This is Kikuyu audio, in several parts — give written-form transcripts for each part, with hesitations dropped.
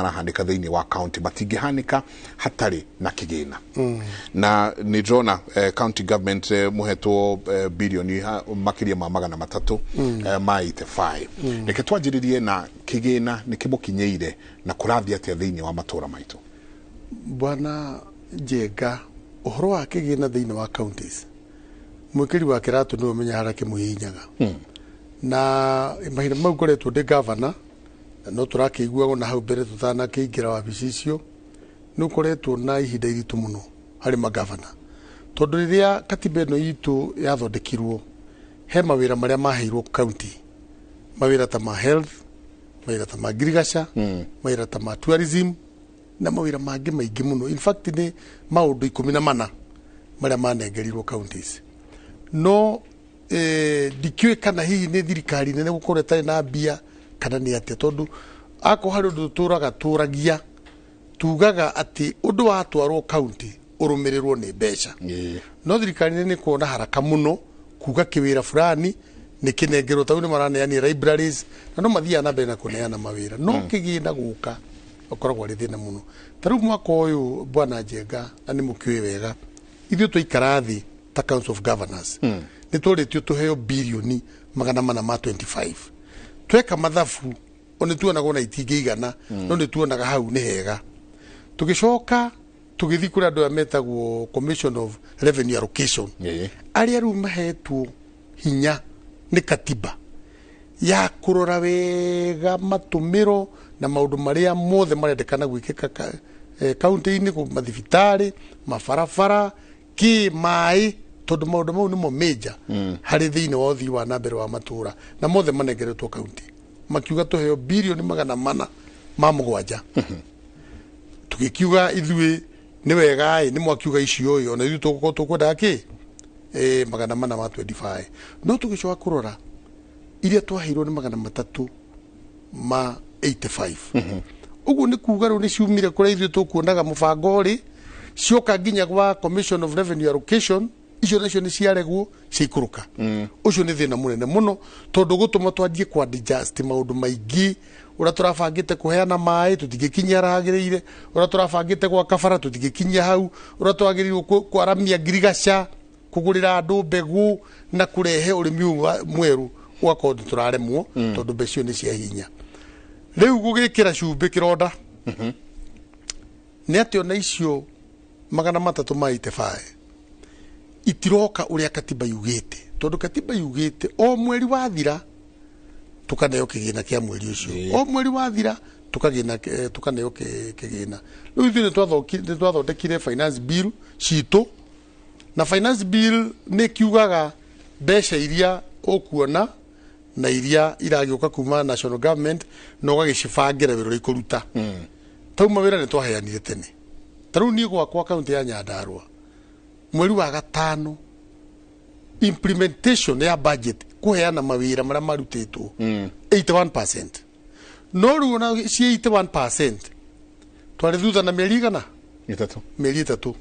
Marahanĩka thĩinĩ wa county matingĩhanĩka hatarĩ na kĩgĩna. Na nĩ ndĩrona county government mũhetwo bilioni makĩria ma 300 ma 85. Reke twanjĩrĩrie na kĩgĩna nĩ kĩmũkinyĩire na kũrathiĩ atĩa thĩinĩ wa matũra maitũ? Bwana Njenga, ũhoro wa kĩgĩna thĩinĩ wa counties, mwĩkĩri wa kĩratũ nĩwe ũmenya harĩa kĩmũhihinyaga. Na mahinda mau ngoretwo ndĩ gavana, na no tũrakĩiguaga na hau mbere tũtanakĩingĩra wabici icio, nĩ ũkoretwo na ihinda iritũ mũno harĩ magavana, tondũ rĩrĩa katiba ĩno itũ yathondekirwo, he mawĩra marĩa maheirwo county, mawĩra ta ma health, mawĩra ta ma ngirigaca, mawĩra ta ma tourism na mawĩra mangĩ maingĩ mũno. In fact, nĩ maũndũ 14 marĩa manengerirwo counties. No ndikĩũĩ kana hihi nĩ thirikari nene gũkorwo ĩtarĩ na mbia kana nĩ atĩa, tondũ akorwo harĩ ũndũ tũtũraga tũragia, tugaga atĩ ũndũ watwarwo county ũrũmĩrĩrwo nĩ mbeca. No thirikari nene nĩ kuona haraka mũno kuga kĩwĩra fulani nĩ kĩnengerwo, tau nĩ maraneanire libraries na no mathiaga na mbere na kũneana mawĩra, no kĩgĩna gũka ũkoragwo arĩ thĩna mũno. Ta rĩu mwaka ũyũ, bwana Njenga, na nĩ mũkĩũĩ wega, ithuĩ twaikara thĩ ta Council of Governors, nĩ tũrĩtio tũheo birioni 425. Tweka mathabu o nĩ tuonaga ona itingĩigana, no nĩ tuonaga hau nĩ hega. Tũgĩcoka tũgĩthiĩ kũrĩ andũ aya metagwo Commission of Revenue Allocation, arĩa rĩu mahetwo hinya nĩ katiba ya kũrora wega matũmĩro na maũndũ marĩa mothe marendekana gwĩkĩka kaunti-inĩ, mathibitarĩ, mabarabara, kĩ maĩ, tondũ maũndũ mau nĩmo major harĩ thĩinĩ wa ũthii wa na mbere wa matũra, na mothe manengeretwo kaunti. Makiuga tũheo birioni 407. Tũgĩkiuga ithuĩ nĩ wega ĩ, nĩ mwakiuga icio ĩ, ona ithuĩ tũgũkorwo tũkwendaga kĩ 425. No tũgĩcoka kũrora iria twaheirwo nĩ 385. Ũguo nĩ kuga rĩu nĩ ciumire kũrĩa ithuĩ tũkuonaga mũbango rĩ, cioka nginya gwa Commission of Revenue Allocation, icio nacio nĩ ciaregwo ciaikũrũka. Ũcio nĩ thĩna mũnene mũno, tondũ gũtũma twanjie kwa adjust maũndũ maingĩ. Ũrĩa tũrabangĩte kũheana maĩ tũtingĩkinyia harĩa hagĩrĩire, ũrĩa tũrabangĩte gwaka bara tũtingĩkinyia hau, ũrĩa twagĩrĩirwo kwaramia ngirigaca, kũgũrĩra andũ mbegũ na kũrehe ũrĩmi ũyũ mwerũ, ũgakorwo nĩ tũraremwo tondũ mbeca icio nĩ cia hinya. Rĩu gũgĩkĩra cumbĩ kĩronda nĩ atĩ ona icio 385 itiroka ũrĩa katiba yugĩte, tondũ katiba yugĩte o mweri wathira tukaneo kĩgĩna kĩa mweri ũcio. O mweri wathira tukagĩna tukaneo kĩgĩna. Rĩu ithuĩ nĩ twathondekire finance bill citũ, na finance bill nĩ kiugaga mbeca iria ũkuona na iria iragĩũka kuma national government, na ũgagĩcibangĩra wĩra ũrĩa ikũruta. Tau mawĩra nĩ twaheanire tene. Ta rĩu niĩ gwakwa kaunti ya Nyandarua, mweri wa gatano implementation ya budget, kũheana mawĩra marĩa marutĩtwo, 81%. No rĩu ona ci 81%, twarĩ thutha na mĩeri igana 3. Mĩeri 3.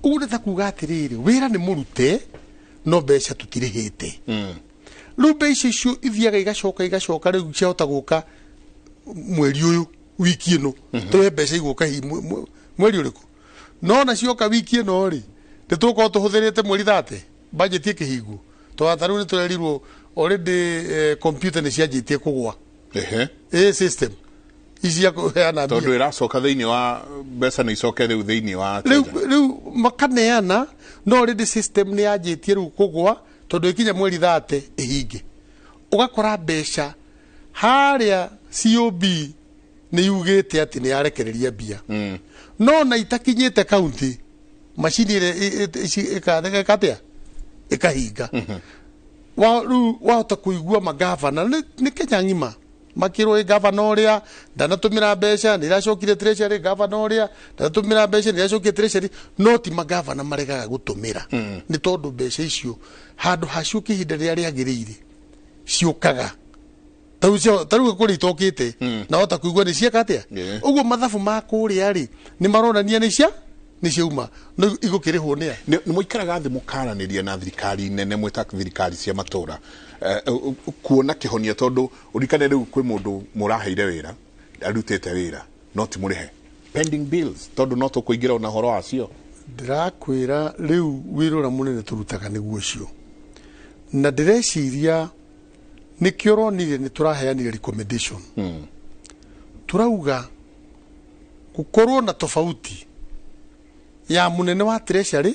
Ũguo nĩ ta kuga atĩrĩrĩ, wĩra nĩ mũrute no mbeca tũtirĩhĩte. Rĩu mbeca icio ithiaga igacoka igacoka, rĩu ciahota gũka mweri ũyũ, wiki ĩno tũhe mbeca igũka hihi mweri ũrĩkũ, no na cioka wiki ĩno rĩ, nĩ tũgũkorwo tũhũthĩrĩte mweri 30 budget ĩkĩhingwo. Tondũ ta rĩu nĩ tũrerirwo already computer nĩ cianjĩtie kũgwa. Ĩ system ici cia kũheana mbia. Tondũ ĩracoka thĩinĩ wa mbeca nĩ icoke rĩu thĩinĩ wa rĩu treasury. Rĩu makaneana, no already system nĩ yanjĩtie rĩu kũgwa, tondũ ĩkinya mweri 30 ĩhinge. Ũgakora mbeca harĩa COB nĩ yugĩte atĩ nĩ yarekereria mbia, no na itakinyĩte kaunti, macini ĩrĩa ĩka atĩa? Ĩkahinga. Wa rĩu wahota kũigua magavana nĩ Kenya ng'ima makĩrwo ĩ gavana ũrĩa ndanatũmĩra mbeca nĩ iracokire treasury, gavana ũrĩa ndanatũmĩra mbeca nĩ iracokire treasury. No ti magavana maregaga gũtũmĩra, nĩ tondũ mbeca icio handũ hacio ihinda rĩrĩa rĩagĩrĩire ciũkaga. Tarĩu kũrĩa itokĩte na wahota kũigua nĩ cieka atĩa. Ũguo mathabu ma kũrĩa rĩ, nĩ maronania nĩ ciauma, no igũkĩrĩhwo nĩa? Nĩ mũikaraga thĩ mũkaranĩria na thirikari nene mwĩta thirikari cia matũra kuona kĩhonia? Tondũ ũririkane rĩu kwĩ mũndũ mũraheire wĩra, arutĩte wĩra. No ti mũrĩhe pending bills, tondũ no tũkũingĩra ona ũhoro wacio. Ndĩrakwĩra rĩu wĩra ũrĩa mũnene tũrutaga nĩguo ũcio, na ndĩreciria nĩkĩo ũronire nĩ tũraheanire recommendation. Tũrauga gũkorwo na tofauti ya mũnene wa treasury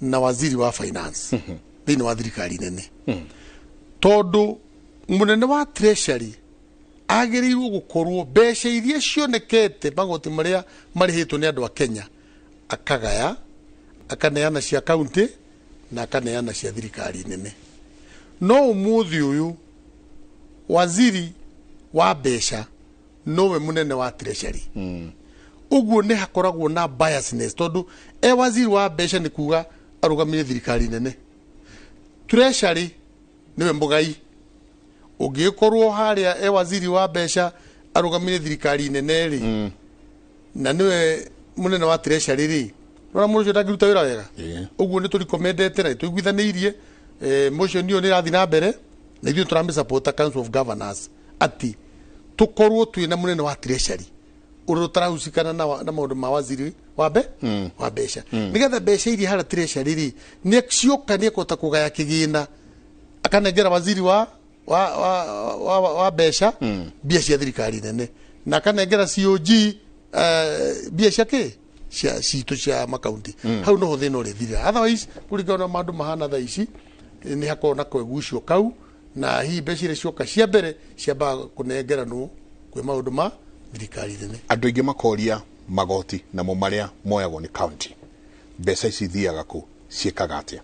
na waziri wa finance thĩinĩ wa thirikari nene, tondũ mũnene wa treasury agĩrĩirwo gũkorwo mbeca iria cionekete, magoti marĩa marĩhĩtwo nĩ andũ a Kenya, akagaya, akaneana cia kaunti na akaneana cia thirikari nene. No ũmũthĩ ũyũ waziri wa mbeca nowe mũnene wa treasury. Ũguo nĩ hakoragwo na biasness, tondũ e waziri wa mbeca nĩ kuga arũgamĩrĩre thirikari nene, treasury nĩwe mũgai. Ũngĩkorwo harĩa e waziri wa mbeca arũgamĩrĩre thirikari nene rĩ, na nĩwe mũnene wa treasury rĩ, rora mũndũ ũcio ndangĩruta wĩra wega. Ũguo nĩ tũrecommendete na tũiguithanĩirie, motion ĩyo nĩ ĩrathiĩ na mbere na ithuĩ tũramĩsupport Council of Governors, atĩ tũkorwo twĩna mũnene wa treasury ũrĩa ũtarahusikana na maũndũ ma waziri wa mbeca, nĩgetha mbeca iria harĩa treasury rĩ nĩ cioka, nĩ ekũhota kũgaya kĩgĩna, akanengera waziri wa mbeca mbia cia thirikari nene, na akanengera COG mbia cia kĩ cia citũ cia makaunti. Hau noho thĩna ũrĩthirĩra. Otherwise, kũringana na maũndũ mahana thaa ici, nĩ hakoragwo na kwegucio kau, na hihi mbeca iria cioka cia mbere ciambaga kũnengeranwo kwĩ maũndũ ma thirikari nene. Andũ aingĩ makoria magoti namo marĩa moyagwo nĩ county, mbeca ici ithiaga kũ, ciĩkaga atĩa?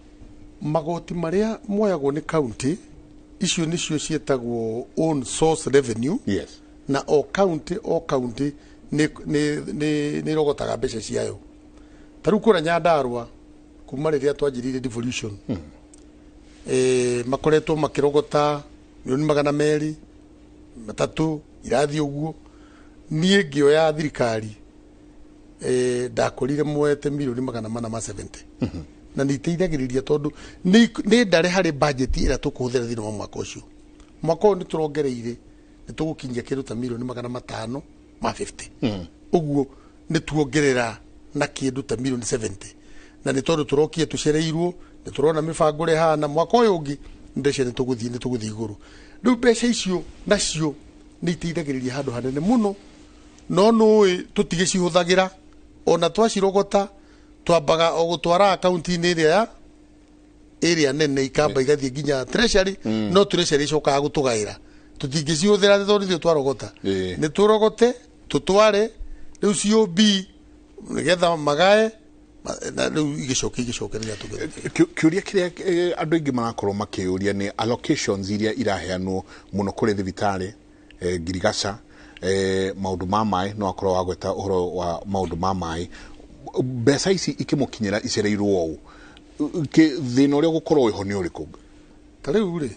Magoti marĩa moyagwo nĩ county, icio nĩcio ciĩtagwo own source revenue. Na o county, o county nĩ ĩrogotaga mbeca ciayo. Ta rĩu kũrĩa Nyandarũa, kuma rĩrĩa twanjĩrĩirie devolution, makoretwo makĩrogota 230 milioni irathiĩ ũguo. Niĩ ngĩoya thirikari, ndakorire moete 470 milioni, na nĩ iteithagĩrĩria tondũ nĩ ndare harĩ budget ĩrĩa tũkũhũthĩra thĩinĩ wa mwaka ũcio. Mwaka ũyũ nĩ tũrongereire, nĩ tũgũkinyia kĩndũ ta 550 milioni, ũguo nĩ tuongerera na kĩndũ ta 70 milioni, na nĩ tondũ tũrokie tũcereirwo, nĩ tũrona mĩbango ũrĩa ĩhana. Mwaka ũyũ ũngĩ ndĩreciria nĩ tũgũthiĩ igũrũ. Rĩu mbeca icio nacio nĩ iteithagĩrĩria handũ hanene mũno, no nũĩ tũtigĩcihũthagĩra. Ona twacirogota twambaga o gũtwara akaunti-inĩ ĩrĩa ya ĩrĩa nene, ikamba igathiĩ nginya treasury, no treasury icokaga gũtũgaĩra. Tũtingĩcihũthĩra tondũ ithuĩ twarogota. Nĩ tũrogote tũtware rĩu COB nĩgetha magae na rĩu igĩcoke igĩcokereria tũgĩthiĩ. Kĩũria kĩrĩa andũ aingĩ marakorwo makĩũria nĩ allocations iria iraheanwo mũno kũrĩ thibitarĩ, ngirigaca, maũndũ ma maĩ. No akorwo wagweta ũhoro wa maũndũ ma maĩ, mbeca ici ikĩmũkinyĩra icereirwo ũũ. Thĩna ũrĩa ũgũkorwo wĩho nĩ ũrĩkũ? Ta rĩu rĩ,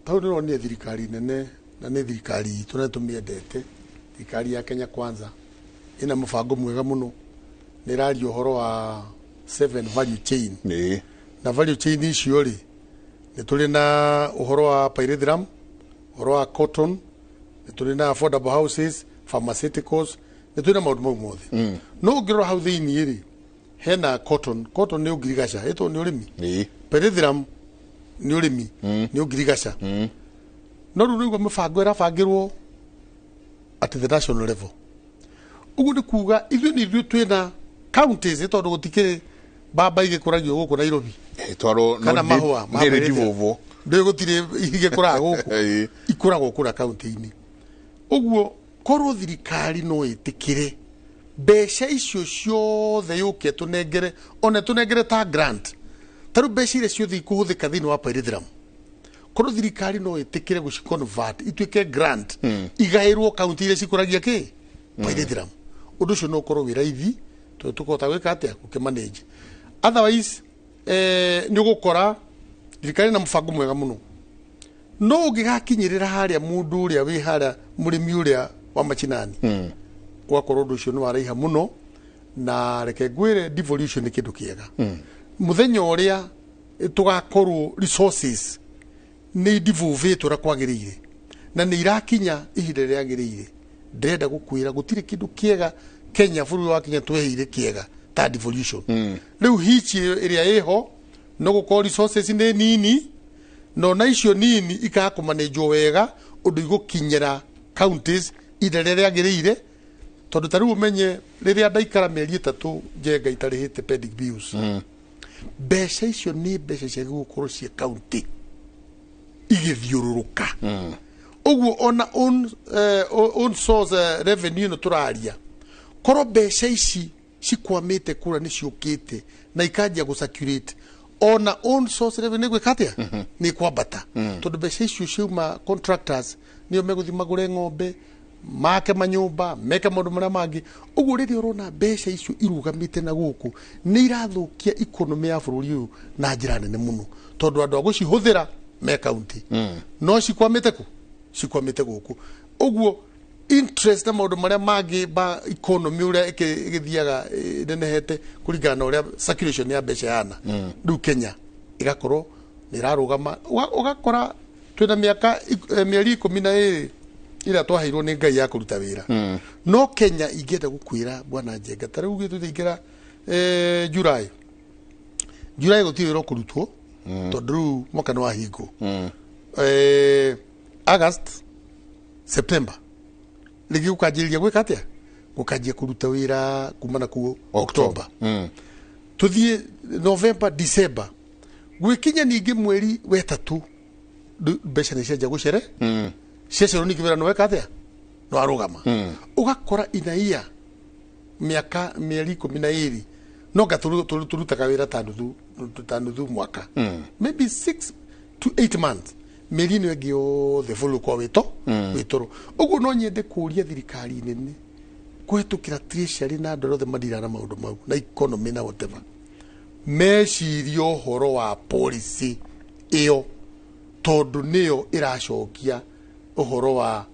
tau nĩronire thirikari nene, na nĩ thirikari itũ na tũmĩendete, thirikari ya Kenya Kwanza, ĩna mũbango mwega mũno. Nĩ ĩraria ũhoro wa seven value chain. Na value chain icio rĩ, nĩ tũrĩ na ũhoro wa pyrethrum, ũhoro wa cotton, nĩ tũrĩ na affordable houses, pharmaceuticals, nĩ tũrĩ na maũndũ mau mothe. No ũngĩrora hau thĩiniĩ rĩ, hena cotton. Cotton nĩ ũngirigaca, ĩtwo nĩ ũrĩmi. Pyrethrum nĩ ũrĩmi, nĩ ũngirigaca. No rĩu nĩguo mĩbango ĩrabangĩrwo at the national level. Ũguo nĩ kuga ithuĩ nĩ ithuĩ twĩna counties, tondũ gũtikĩrĩ mbamba igĩkũragio gũkũ Nairobi. Twarwo kana mahũa ma nĩ pyrethrum. Devolve. Ndĩ gũtirĩ igĩkũraga gũkũ. Ikũragwo kũrĩa kaunti-inĩ. Ũguo korwo thirikari no ĩtĩkĩre mbeca icio ciothe yũke tũnengere, ona tũnengere ta grant, ta rĩu mbeca iria ciothe ikũhũthĩka thĩinĩ wa pyrethrum, korwo thirikari no ĩtĩkĩre gũciconvert ituĩke grant, igaĩrwo kaunti iria cikũragia kĩ pyrethrum, ũndũ ũcio no ũkorwo wĩ raithi, tondũ tũkũhota gwĩka atĩa gũkĩmanage. Otherwise, nĩ ũgũkora thirikari na mũbango mwega mũno, no ũngĩgakinyĩrĩra harĩa mũndũ ũrĩa wĩ harĩa, mũrĩmi ũrĩa wa machinani, ũgakorwo ũndũ ũcio nĩ waraiha mũno. Na reke ngwĩre, devolution nĩ kĩndũ kĩega. Mũthenya ũrĩa tũgakorwo resources nĩ devolvĩtwo ũrĩa kwagĩrĩire, Na nĩ irakinya ihinda rĩrĩa rĩagĩrĩire. Ndĩrenda gũkwĩra gũtirĩ kĩndũ kĩega Kenya, bũrũri wa Kenya tweheire kĩega ta devolution. Rĩu hichi ĩrĩa ĩho no gũkorwo resources nĩ nini, no na icio nini ikaga kũmanĩnjwo wega ũndũ igũkinyĩra counties ihinda rĩrĩa rĩagĩrĩire. Tondũ ta rĩu ũmenye rĩrĩa ndaikara mĩeri 3 Njenga itarĩhĩte pending bills, mbeca icio nĩ mbeca ciagĩrĩirwo gũkorwo ciĩ county igĩthiũrũrũka. Ũguo ona own source revenue ĩno tũraria, korwo mbeca ici cikwamĩte kũrĩa nĩ ciũkĩte na ikanjia gũ circulate, ona own source revenue gwĩka atĩa? Nĩ kwambata, tondũ mbeca icio ciauma contractors nĩo megũthiĩ magũre ng'ombe, make manyũmba, meke maũndũ marĩa mangĩ. Ũguo rĩrĩa ũrona mbeca icio irũgamĩte na gũkũ, nĩ irathũkia economy ya bũrũri ũyũ na njĩra nene mũno, tondũ andũ a gũcihũthĩra me county, no cikwamĩte kũ? Cikwamĩte gũkũ. Ũguo interest na maũndũ marĩa mangĩ ma economy ũrĩa ĩgĩthiaga ĩnenehete kũringana na ũrĩa circulation ya mbeca yana rĩu Kenya ĩgakorwo nĩ ĩrarũgama. Ũgakora twĩna mĩaka mĩeri 12 ĩrĩa twaheirwo nĩ Ngai ya kũruta wĩra. No Kenya ingĩenda gũkwĩra, bwana Njenga, ta rĩu tũingĩra July gũtirĩ wĩra ũkũrutwo, tondũ rĩu mwaka nĩ wahingwo. August, September rĩngĩ gũkanjĩrĩria gwĩka atĩa? Gũkanjia kũruta wĩra kuma na kuo October, tũthiĩ November, December, gwĩkinya ningĩ mweri wetatũ mbeca nĩ cianjia gũcere ciacerwo, ningĩ wĩra nĩweka atĩa? Nĩwarũgama. Ũgakora inaia mĩaka mĩeri 12 no nga tũrutaga wĩra ta nuthu mwaka, maybe 6 to 8 months. Mĩeri ĩno ĩngĩ yothe bũrũri ũkorwo wĩtoro. Ũguo no nyende kũria thirikari nene kũhetũkĩra treasury na andũ arĩa othe madira na maũndũ mau na economy na whatever, mecirie ũhoro wa policy ĩyo, tondũ nĩyo ĩracokia ũhoro wa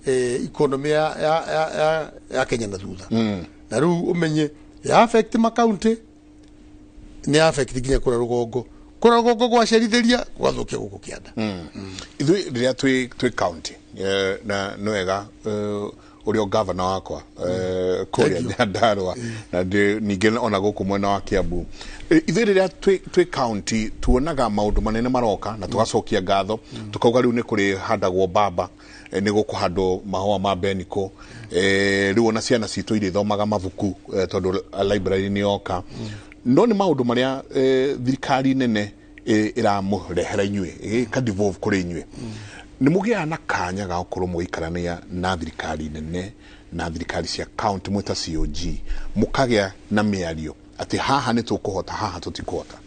economy ya Kenya na thutha. Na rĩu ũmenye ya affect makaunti, nĩ affect nginya kũrĩa rũgongo, kũrĩa rũgongo gwacerithĩria gũgathũkia gũkũ kĩanda. Ithuĩ rĩrĩa twĩ county, na nĩ wega ũrĩa gavana wakwa kũrĩa Thank you. Nyandarua na ningĩ ona gũkũ mwena wa Kiambu. Ithuĩ rĩrĩa twĩ county tuonaga maũndũ manene maroka na tũgacokia ngatho, tukauga rĩu nĩ kũrĩ handagwo mbamba, nĩ gũkũhandwo mahũa ma beniko, rĩu ona ciana citũ irĩthomaga mabuku, tondũ library nĩ yoka. No nĩ maũndũ marĩa thirikari nene ĩramũrehera inyuĩ, ĩka devolve kũrĩ inyuĩ, nĩ mũgĩaga na kanya ga gũkorwo mũgĩikarania na thirikari nene na thirikari cia county mwĩ ta COG, mũkagĩa na mĩario atĩ haha nĩ tũkũhota, haha tũtikũhota?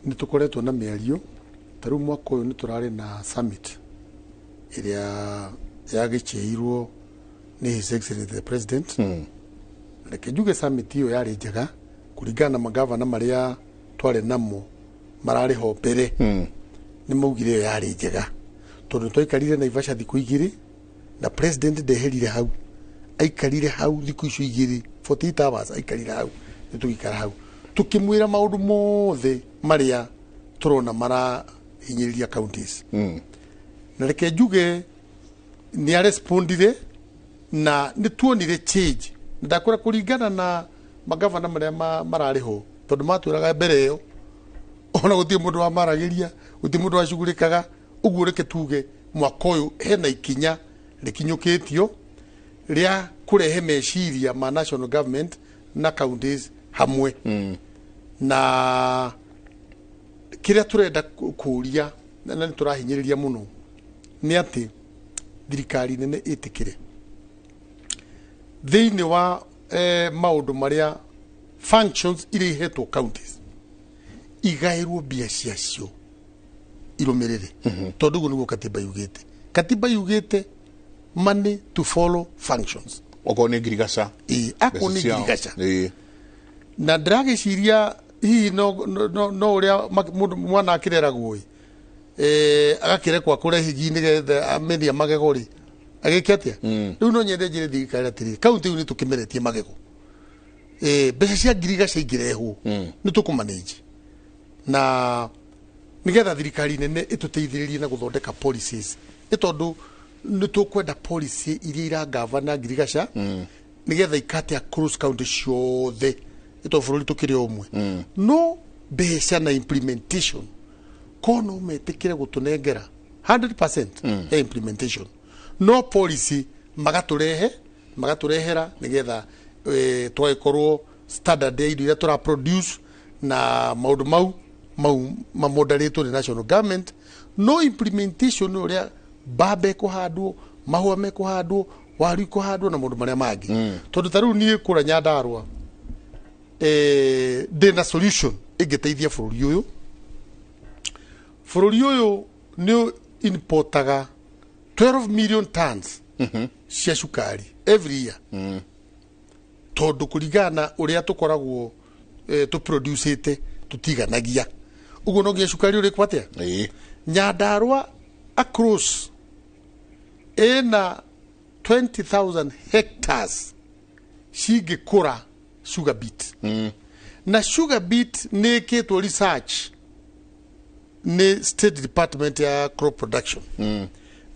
Nĩ tũkoretwo na mĩario. Ta rĩu mwaka ũyũ nĩ tũrarĩ na summit ĩrĩa yagĩchĩirwo nĩ His Excellency the President. Reke njuge summit ĩyo yarĩ njega kũringana na magavana marĩa twarĩ namo mararĩ ho mbere. Nĩ maugire ĩyo yarĩ njega tondũ twaikarire Naivasha thikũ 2 na president ndeherire hau, aikarire hau thikũ icio 2, 48 hours aikarire hau. Nĩ tũgĩikara hau tũkĩmwĩra maũndũ mothe marĩa tũrona marahinyĩrĩria counties. Na reke njuge nĩ arespondire na nĩ tuonire change. Ndakwĩra kũringana na magavana marĩa mararĩ ho, tondũ matwĩraga mbere ĩyo ona gũtirĩ mũndũ wamaragĩria, gũtirĩ mũndũ wacugurĩkaga. Ũguo reke tuge mwaka ũyũ hena ikinya rĩkinyũkĩtio rĩa kũrehe meciria ma national government na counties hamwe. Na kĩrĩa tũrenda kũria na nĩ tũrahinyĩrĩria mũno nĩ atĩ thirikari nene ĩtĩkĩre thĩinĩ wa maũndũ marĩa functions iria ihetwo counties igaĩrwo mbia ciacio irũmĩrĩre, tondũ ũguo nĩguo katiba yugĩte. Katiba yugĩte money to follow functions. Okorwo nĩ ngirigaca. Ĩĩ, akorwo nĩ mbeca ciao. ngirigaca. Na ndĩragĩciria hihi no ũrĩa mũndũ mwana akĩreragwo ĩ, agakĩrekwo akũre higi nĩgetha amenia magego rĩ, agĩke atĩa? Rĩu no nyende njĩre thirikari atĩrĩrĩ, kaunti rĩu nĩ tũkĩmeretie magego, mbeca cia ngirigaca ingĩrehwo nĩ tũkũmanage na nĩgetha thirikari nene ĩtũteithĩrĩrie na gũthondeka policies. Nĩ tondũ nĩ tũkwenda policy iria iragavana ngirigaca nĩgetha ikate across county ciothe, nĩ tondũ bũrũri tũkĩrĩ o ũmwe. No mbeca na implementation, ko no metĩkĩre gũtũnengera 100% ya implementation, no policy magatũrehe magatũrehera nĩgetha twagĩkorwo standard ya indo iria tũra produce na maũndũ mau mamondarĩtwo nĩ national government. No implementation nĩ ũrĩa mbambe ĩkũhandwo, mahũa mekũhandwo, waru ikũhandwo na maũndũ marĩa mangĩ. Tondũ ta rĩu niĩ kũrĩa Nyandarũa ndĩna solution ĩngĩteithia bũrũri ũyũ. Bũrũri ũyũ nĩ importaga 12 million tons cia cukari every year, tondũ kũringana na ũrĩa tũkoragwo tũproducĩte tũtiganagia ũguo, no nginya cukari ũrĩkwo atĩa. Nyandarũa across ĩna 20,000 hectares cingĩkũra sugar beet. Na sugar beet nĩ ĩkĩtwo research nĩ State Department ya Crop Production,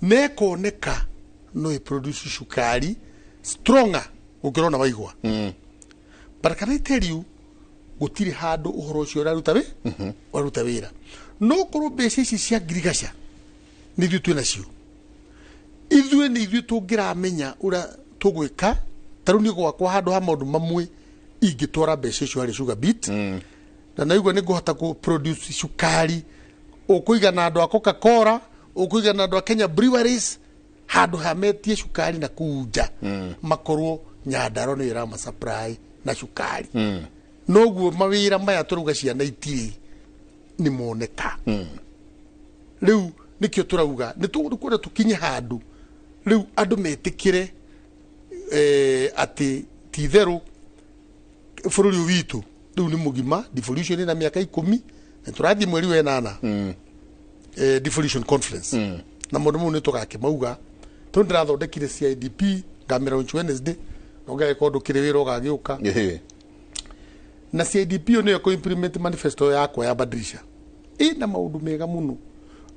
na ĩkoneka no ĩproduce cukari stronger gũkĩra ona waigua. But can I tell you, gũtirĩ handũ ũhoro ũcio ũraruta wĩ ũraruta wĩra. No korwo mbeca ici cia ngirigaca nĩ ithuĩ twĩ nacio, ithuĩ nĩ ithuĩ tũngĩramenya ũrĩa tũgwĩka. Ta rĩu niĩ gwakwa handũ ha maũndũ mamwe ingĩtwara mbeca icio harĩ sugar beet, na naigua nĩ ngũhota kũ produce cukari ũkũigana andũ a Coca Cola, ũkũigana andũ a Kenya Breweries, handũ ha metie cukari na kũu nja, makorwo Nyandarua nĩyo ĩrama supply na cukari. Noguo mawĩra maya tũrauga ciana itirĩ nĩ moneka. Rĩu nĩkĩo tũrauga nĩ tũkwenda tũkinye handũ rĩu andũ metĩkĩre atĩ ti itherũ bũrũri ũyũ witũ rĩu nĩ mũgima. Devolution ĩna mĩaka 10 na tũrathiĩ mweri wa ĩnana devolution conference, na maũndũ mau nĩ tũgakĩmauga, tondũ ndĩrathondekire CIDP ngamĩra launch Wednesday, no ngagĩkorwo ndũkĩrĩ wĩra ũgagĩũka. Na CIDP ĩyo nĩyo kũ implement manifesto yakwa ya Badilisha, ĩna maũndũ mega mũno.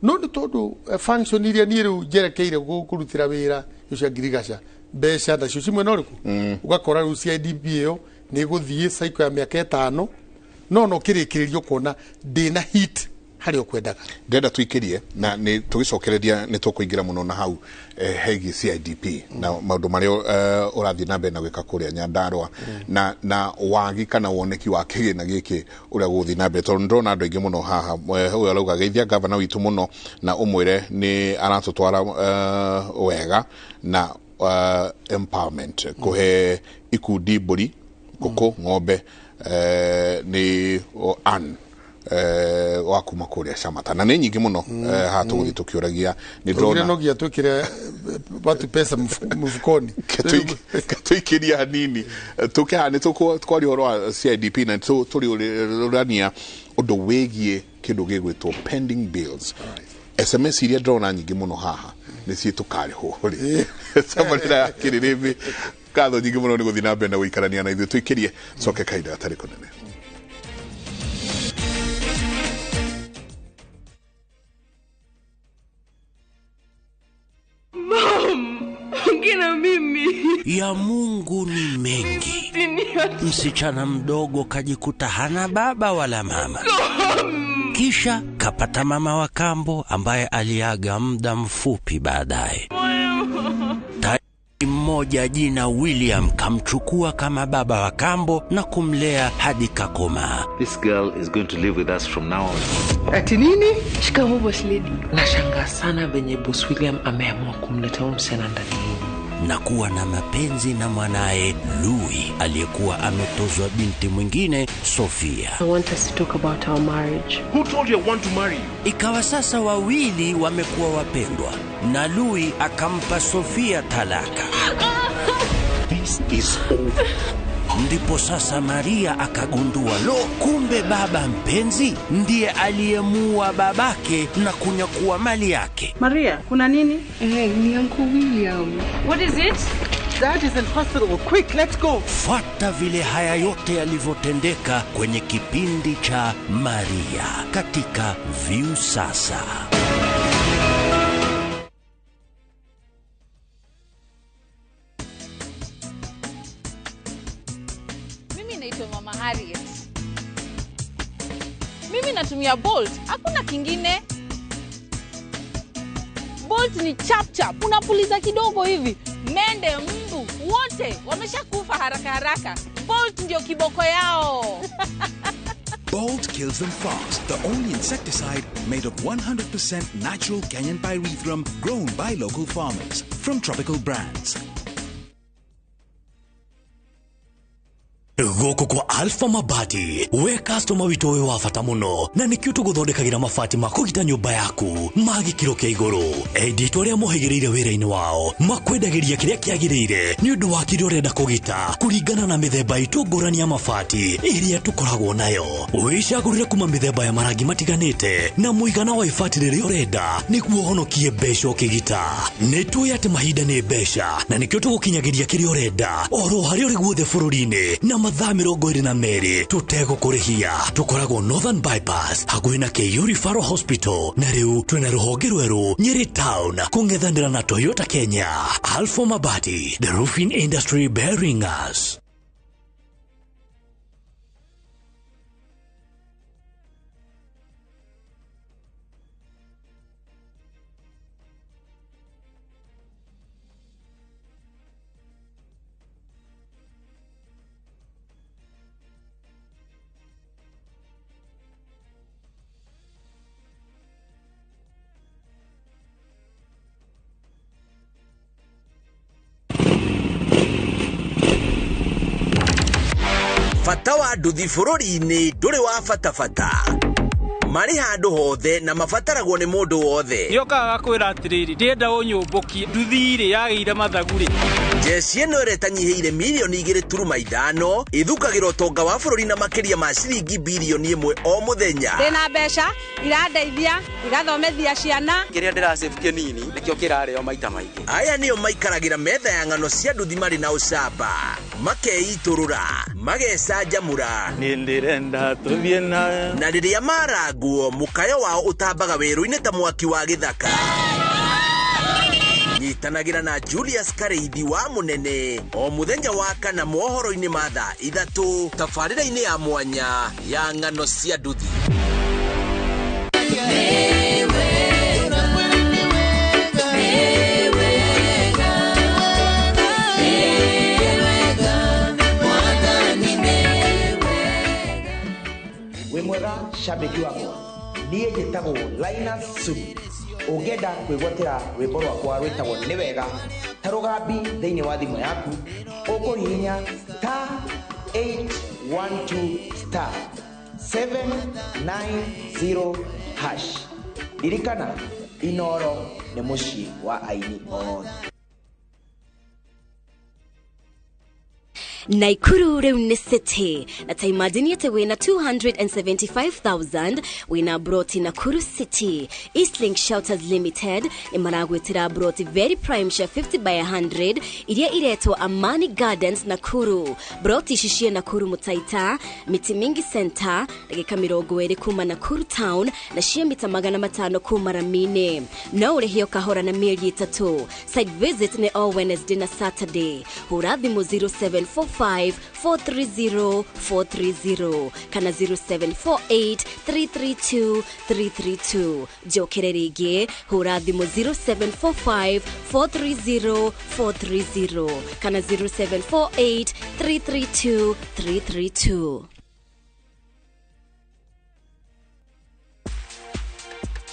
No nĩ tondũ function iria niĩ rĩu njerekeire kũrutĩra wĩra icio cia ngirigaca, mbeca nacio ci mwena ũrĩkũ, ũgakora rĩu CIDP ĩyo nĩ ĩgũthiĩ cycle ya mĩaka 5, no kĩrĩkĩrĩrio ũkona ndĩna hit harĩa ũkwendaga. Ndĩrenda tũikĩrie na nĩ tũgĩcokereria nĩ tũkũingĩra mũno na hau hegiĩ CIDP na maũndũ marĩa ũrathiĩ na mbere na gwĩka kũrĩa Nyandarũa, na wagi kana woneki wa kĩgĩna gĩkĩ ũrĩa gũgũthiĩ na mbere, tondũ nĩndĩrona andũ aingĩ mũno haha. Ũyũ arauga geithia gavana witũ mũno na ũmwĩre nĩ aratũtwara wega na empowerment, kũhe ikundi mbũri, ngũkũ, ng'ombe. Nĩ Ann wa kuma kũrĩa Shamata, na nĩ nyingĩ mũno haha tũgũthiĩ tũkĩũragia nĩ Tũgire ndĩrona. No nginya twĩkĩre watu pesa mfukoni. Tũikĩria hanini tũke haha nĩ tũkwaria ũhoro wa CIDP na tũrĩũrania ũndũ wĩgiĩ kĩndũ gĩgwĩtwo pending bills. SMS iria ndĩrona nyingĩ mũno haha nĩ ciĩ tũkarĩhwo rĩ tabarĩra ya kĩrĩrĩmbĩ. Ngatho nyingĩ mũno nĩ gũthiĩ na mbere na gũikarania na ithuĩ. Tũikĩrie coke kahinda gatarĩ kũnene. Ongea na mimi. Ya Mungu ni mengi. Msichana mdogo kajikuta hana baba wala mama, kisha kapata mama wa kambo ambaye aliaga muda mfupi baadaye. Tajiri mmoja jina William kamchukua kama baba wa kambo na kumlea hadi kakomaa. This girl is going to live with us from now on. Ati nini? Shikamoo, boss lady. Nashangaa sana venye boss William ameamua kumleta huyu msichana ndani yenu. Na kuwa na mapenzi na mwanaye Louis aliyekuwa ametozwa binti mwingine Sofia. I want us to talk about our marriage. Who told you I want to marry you? Ikawa sasa wawili wamekuwa wapendwa na Louis akampa Sofia talaka. This is over. Ndipo sasa Maria akagundua, lo, kumbe baba mpenzi ndiye aliyemuua babake na kunyakua mali yake. Maria, kuna nini? Eh, ni Uncle William. What is it? Dad is in hospital. Quick, let's go. Fuata vile haya yote yalivyotendeka kwenye kipindi cha Maria katika Viusasa. Naitwa Mama Harriet. Mimi natumia Bolt, hakuna kingine. Bolt ni chap chap, unapuliza kidogo hivi, mende, mbu, wote wameshakufa haraka haraka. Bolt ndio kiboko yao. Bolt kills them fast, the only insecticide made of 100% natural Kenyan pyrethrum grown by local farmers from Tropical Brands. Gũkũ kwa Alpha Mabati we customer witũ wĩ wa bata mũno na nĩkĩo tũgũthondekagĩra mabati ma kũgita nyũmba yaku ma gĩkĩro kĩa igũrũ. Endia aitũ arĩa mohĩgĩrĩire wĩra-inĩ wao makwendagĩria kĩrĩa kĩagĩrĩire nĩ ũndũ wa kĩrĩa ũrenda kũgita kũringana na mĩthemba itũ ngũrani ya mabati ĩrĩa tũkoragwo nayo. Wĩcagũrĩre kuma mĩthemba ya marangi matiganĩte na mũigana wa ibati rĩrĩa ũrenda nĩguo ũhonokie mbeca ũkĩgita. Nĩ tũĩ atĩ mahinda nĩ mbeca na nĩkĩo tũgũkinyagĩria kĩrĩa ũrenda oro harĩa ũrĩ guothe bũrũri-inĩ na mathaa 22 tũtegũkũrĩhia. Tũkoragwo Northern Bypass hakuhĩ na KU Referral Hospital na rĩu twĩna rũhonge rwerũ Nyeri Town kũng'ethanĩra na Toyota Kenya. Alpha Mabati, the roofing industry bearing us. Bata wa nduthi bũrũri-inĩ ndũrĩ wa bata bata. Marĩ handũ hothe na mabataragwo nĩ mũndũ wothe. Nĩokaga gakwĩra atĩrĩrĩ, ndĩrenda ũnyũmbũkie nduthi rĩ yagĩire mathagu rĩ. Jeshi ĩno ĩrĩa ĩtanyihĩire mirioni 2.5 ĩthukagĩra ũtonga wa bũrũri na makĩria ma ciringi birioni 1 o mũthenya. Ndĩna mbeca irandeithia igathomethia ciana. Kĩrĩa ndĩrasave kĩnini nĩkĩo kĩrarĩo maita maingĩ. Aya nĩo maikaragĩra metha ya ng'ano cia nduthi marĩ na ũcamba, makeitũrũra, magecanjamũra. Niĩ ndĩrenda tũthiĩ nawe. Na rĩrĩa marangwo mũkayo wao ũtambaga werũ-inĩ ta mwaki wa gĩthaka. Nyitanagĩra na Julius Kareithi wa Mũnene o mũthenya wa kana mohoro-inĩ ma thaa 3 tabarĩra-inĩ ya mwanya ya ng'ano cia nduthi. Wĩ mwega shabiki wakwa, niĩ njĩtagwo Linus Sudi. Ũngĩenda kwĩgwatĩra rwĩmbo rwakwa rwĩtagwo Nĩ Wega ta rũgambi thĩinĩ wa thimũ yaku, ũkũhihinya star 812 star 790 hash. Ririkana, Inoro nĩ mũciĩ wa aini othe. Naikuru rĩu nĩ city na ta imagine atĩ wĩna 275,000 wĩna broti Nakuru City. Eastlink Shelters Limited nĩ maragwĩtĩra broti very prime cia 50 by 100 iria iretwo Amani Gardens Nakuru. Broti ici ciĩ Nakuru Mutaita, Miti Mingi Center, ndagĩka 20 kuma Nakuru Town na ciĩ mita 500 kuma Ramine. No ũrĩhio kahora na mĩeri 3. Site visit nĩ o Wednesday na Saturday. Hũra thimũ 0745 430 430 kana 0748 332 332. Njokere rĩngĩ, hũra thimũ 0745 430 430 kana 0748 332 332.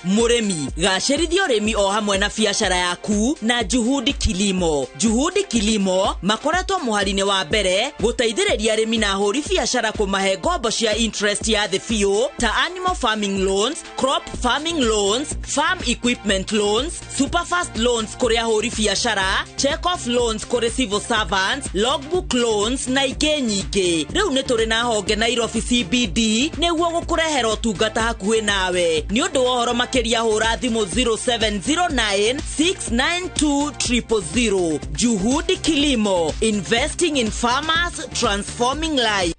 Mũrĩmi gacĩrithia ũrĩmi o hamwe na biacara yaku na Juhudi Kilimo. Juhudi Kilimo makoretwo mũhari-inĩ wa mbere gũteithĩrĩria arĩmi na ahũri biacara kũmahe ngombo cia interest ya thĩ biũ ta animal farming loans, crop farming loans, farm equipment loans, superfast loans kũrĩ ahũri biacara, check off loans kũrĩ civil servants, logbook loans na ingĩ nyingĩ. Rĩu nĩ tũrĩ na honge Nairobi CBD nĩguo gũkũrehera ũtungata hakuhĩ nawe. Nĩ ũndũ wa ũhoro makĩria hũra thimũ 0709 692 000. Juhudi Kilimo, investing in farmers, transforming lives.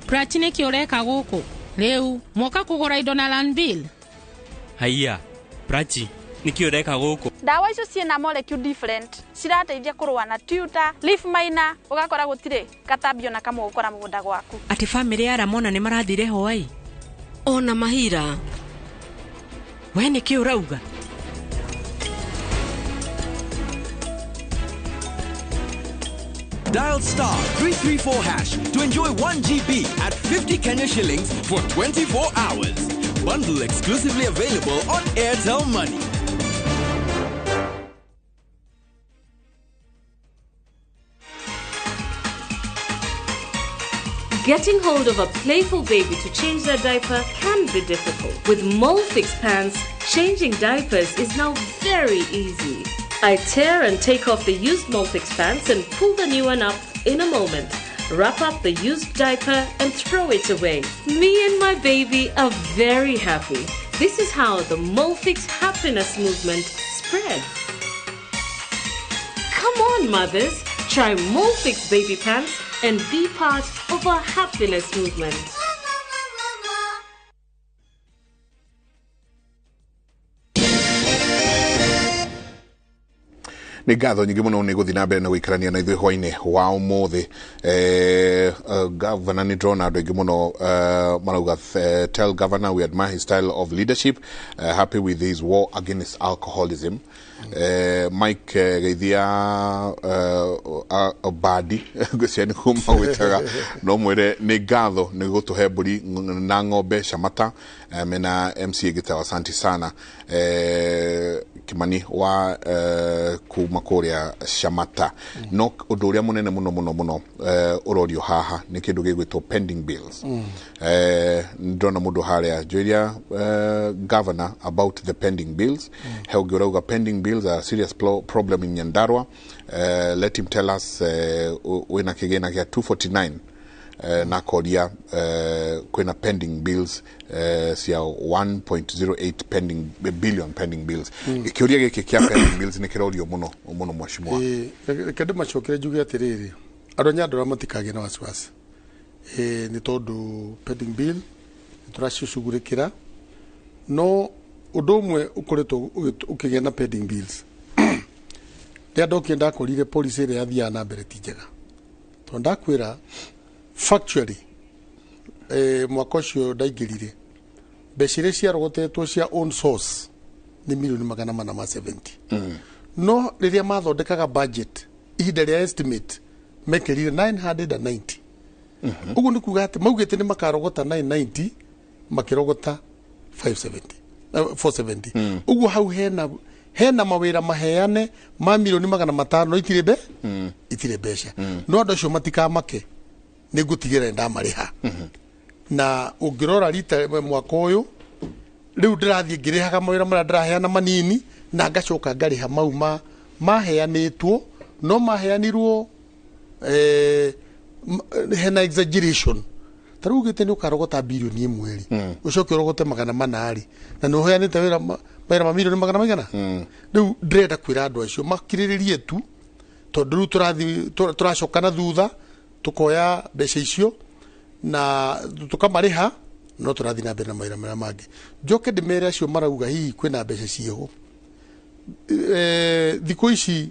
Prachi nĩkĩ ũreka gũkũ? Rĩu mwoka kũgũra indo na Landbill? Haiya, Prachi, Nĩkĩ ũreka gũkũ? Ndawa icio ciĩna molecule different, cirateithia kũrũa na tuta, leaf miner, ũgakora gũtirĩ gatambi ona kamwe gũkora mũgũnda gwaku. Atĩ bamĩrĩ ya Ramona nĩ marathire Hawaii? Ona mahira. We nĩkĩ ũrauga? Dial star 334 hash to enjoy 1 GB at 50 Kenya shillings for 24 hours. Bundle exclusively available on Airtel Money. Getting hold of a playful baby to change their diaper can be difficult. With Molfix pants, changing diapers is now very easy. I tear and take off the used Molfix pants and pull the new one up in a moment. Wrap up the used diaper and throw it away. Me and my baby are very happy. This is how the Molfix happiness movement spreads. Come on, mothers, try Molfix baby pants and be part of our happiness movement. Nĩ ngatho nyingĩ mũno nĩ gũthiĩ na mbere na gũikarania na ithuĩ hwainĩ wa ũmũthĩ. Governor, nĩ ndĩrona andũ aingĩ mũno marauga, "Tell governor we admire his style of leadership, happy with his war against alcoholism." Mike Geithia Badi ngwĩciria nĩguo magwĩtaga, no mwĩre nĩ ngatho nĩ gũtũhe mbũri na ng'ombe Shamata, mena MC gĩtawa, asante sana Kimani wa kuma kũrĩa Shamata. No ũndũ ũrĩa mũnene mũno mũno mũno ũrorio haha nĩ kĩndũ gĩgwĩtwo pending bills. Ndĩrona mũndũ harĩa njũria governor about the pending bills. He ũngĩ ũrauga pending bills are a serious problem in Nyandarua. Let him tell us wĩna kĩgĩna gĩa 249 na koria kwĩna pending bills cia 1.08 pending billion pending bills. Kĩũria gĩkĩ kĩa pending bills nĩ kĩrorio mũno mũno, mheshimiwa. Reke ndĩmacokere njuge atĩrĩrĩ, andũ a Nyandarua matikagĩe na wasiwasi, nĩ tondũ pending bill nĩ tũracicugurĩkĩra. No ũndũ ũmwe ũkoretwo ũkĩgĩa na pending bills, rĩrĩa ndokire ndakorire policy ĩrĩa yathiaga na mbere ti njega, tondũ ndakwĩra factually, mwaka ũcio ndaingĩrire, mbeca iria ciarogotetwo cia own source nĩ milioni 470. No rĩrĩa mathondekaga budget ihinda rĩa estimate mekĩrire 990. Ũguo nĩ kuga atĩ maugĩte nĩ makarogota 990, makĩrogota 570, 470. Ũguo hau hena mawĩra maheane ma milioni 500, no itirĩ mbe itirĩ mbeca. No andũ acio matikamake, nĩ ngũtigĩrĩra nĩ ndamarĩha. Na ũngĩrora rita mwaka ũyũ rĩu ndĩrathiĩ ngĩrĩhaga mawĩra marĩa ndĩraheana manini, na ngacoka ngarĩha mau ma maheanĩtwo, no maheanirwo hena exaggeration. Ta rĩu ugĩte nĩ ũkarogota bilioni 1 rĩ, ũcoke ũrogote 400 rĩ, na nĩ ũheanĩte wĩra mawĩra ma milioni magana maigana. Rĩu ndĩrenda kwĩra andũ acio makirĩrĩrie tu, tondũ rĩu tũrathiĩ tũracoka na thutha, tũkoya mbeca icio na tũkamarĩha, no tũrathiĩ na mbere na mawĩra marĩa mangĩ. Njoke ndĩmere acio marauga hihi kwĩna mbeca ciĩho, thikũ ici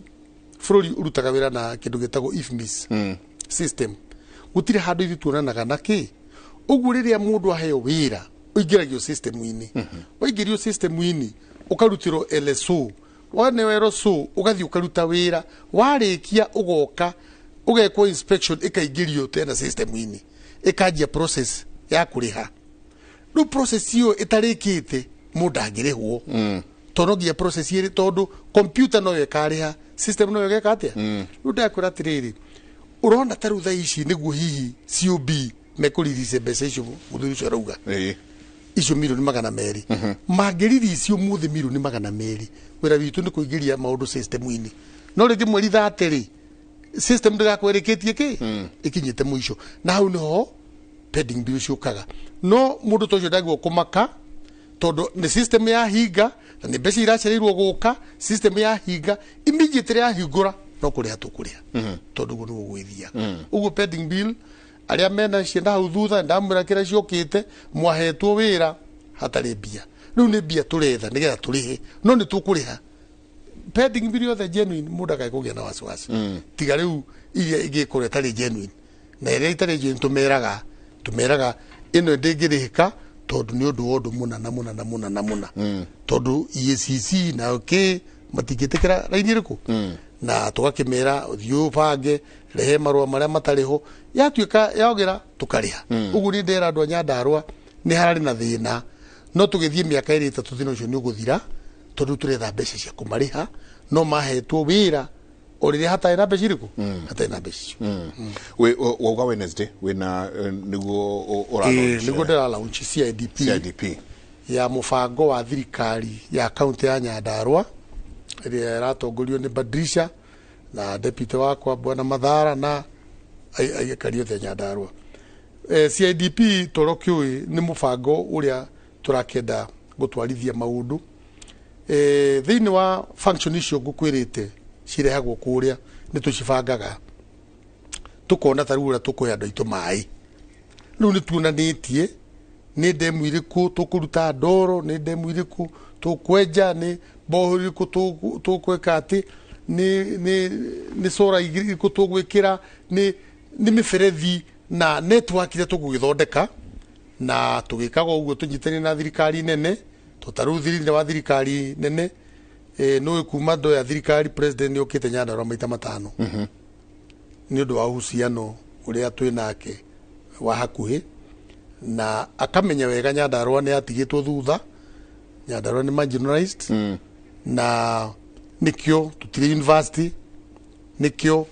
bũrũri ũrutaga wĩra na kĩndũ gĩtagwo IFMIS system. Gũtirĩ handũ ithuĩ tuonanaga na kĩ. Ũguo rĩrĩa mũndũ aheo wĩra, ũingĩragio system-inĩ. Waingĩrio system-inĩ, ũkarutĩrwo LSO, waneo LSO ũgathiĩ ũkaruta wĩra, warĩkia ũgoka ũgekwo inspection, ĩkaingĩrio tena system-inĩ, ĩkanjia process ya kũrĩha. Rĩu process ĩyo ĩtarĩkĩte, mũndũ ndangĩrĩhwo, tondũ no nginya process ĩrĩ, tondũ computer noyo ĩkarĩha, system noyo ĩgeka atĩa. Rĩu ndakwĩra atĩrĩrĩ, ũrona ta rĩu thaa ici nĩguo hihi COB mekũririce mbeca icio mũthuri ũcio arauga, icio milioni 200. Mangĩririci ũmũthĩ milioni 200, wĩra witũ nĩ kũingĩria maũndũ system-inĩ, no rĩngĩ mweri 30 rĩ, system ndĩgakorwo ĩrĩkĩtie kĩ ĩkinyĩte mũico, na hau nĩho pending bill ciũkaga. No mũndũ ta ũcio ndagĩrĩirwo kũmaka, tondũ nĩ system yahinga na nĩ mbeca iracereirwo gũka. System yahinga, immediately yahingũra, no kũrĩha tũkũrĩha, tondũ ũguo nĩguo gwĩthiaga. Ũguo pending bill, arĩa mena ciana hau thutha, ndamwĩra kĩrĩa ciũkĩte, mwahetwo wĩra hatarĩ mbia. Rĩu nĩ mbia tũretha nĩgetha tũrĩhe, no nĩ tũkũrĩha pending bill yothe genuine, mũndũ akae kũgĩa na wasiwasi. Tiga rĩu iria ingĩkorwo ĩtarĩ genuine, na ĩrĩa ĩtarĩ genuine tũmeraga ĩno ndĩngĩrĩhĩka tondũ nĩ ũndũ wa ũndũ mũna na mũna na mũna na mũna, tondũ EACC na kĩ matingĩtĩkĩra raini ĩrĩkũ, na tũgakĩmera ũthiĩ ũbange, rehe marũa marĩa matarĩ ho, yatuĩka yogĩra tũkarĩha. Ũguo nĩ ndera andũ a Nyandarũa nĩ hararĩ na thĩna, no tũgĩthiĩ mĩaka ĩrĩ ĩtatũ thĩna ũcio nĩ ũgũthira, tondũ tũretha mbeca cia kũmarĩha, no mahetwo wĩra o rĩrĩa hatarĩ na mbeca irĩkũ, hatarĩ na mbeca icio. Wauga Wednesday wĩna nĩguo ũra nĩguo ndĩra launch CIDP, CIDP ya mũbango wa thirikari ya kaunti ya Nyandarua ĩrĩa ĩratongorio nĩ Badrisha na deputy wakwa Bwana Mathara na aikari othe a Nyandarua. CIDP toro kĩũĩ nĩ mũbango ũrĩa tũrakenda gũtwarithia maũndũ thĩinĩ wa function icio ngũkwĩrĩte cirehagwo kũrĩa, nĩ tũcibangaga tũkona ta rĩu ũrĩa tũkũhe andũ aitũ maĩ. Rĩu nĩ tuonanĩtie nĩ ndemu irĩkũ tũkũruta ndoro, nĩ ndemu irĩkũ tũkwenja, nĩ mboho irĩkũ tũkwĩka atĩ, nĩ cora irĩkũ tũgwĩkĩra, nĩ mĩberethi na network iria tũgũgĩthondeka, na tũgĩkaga ũguo tũnyitanĩire na thirikari nene. Ta rĩu thĩinĩ wa thirikari nene nĩ kuma ndo ya thirikari president nĩ okĩte Nyandarua maita matano nĩ ũndũ wa uhusiano ũrĩa twĩ nake wa hakuhĩ, na akamenya wega Nyandarua nĩ atigĩtwo thutha, Nyandarua nĩ marginalized, na nĩkĩo tũtirĩ university, nĩkĩo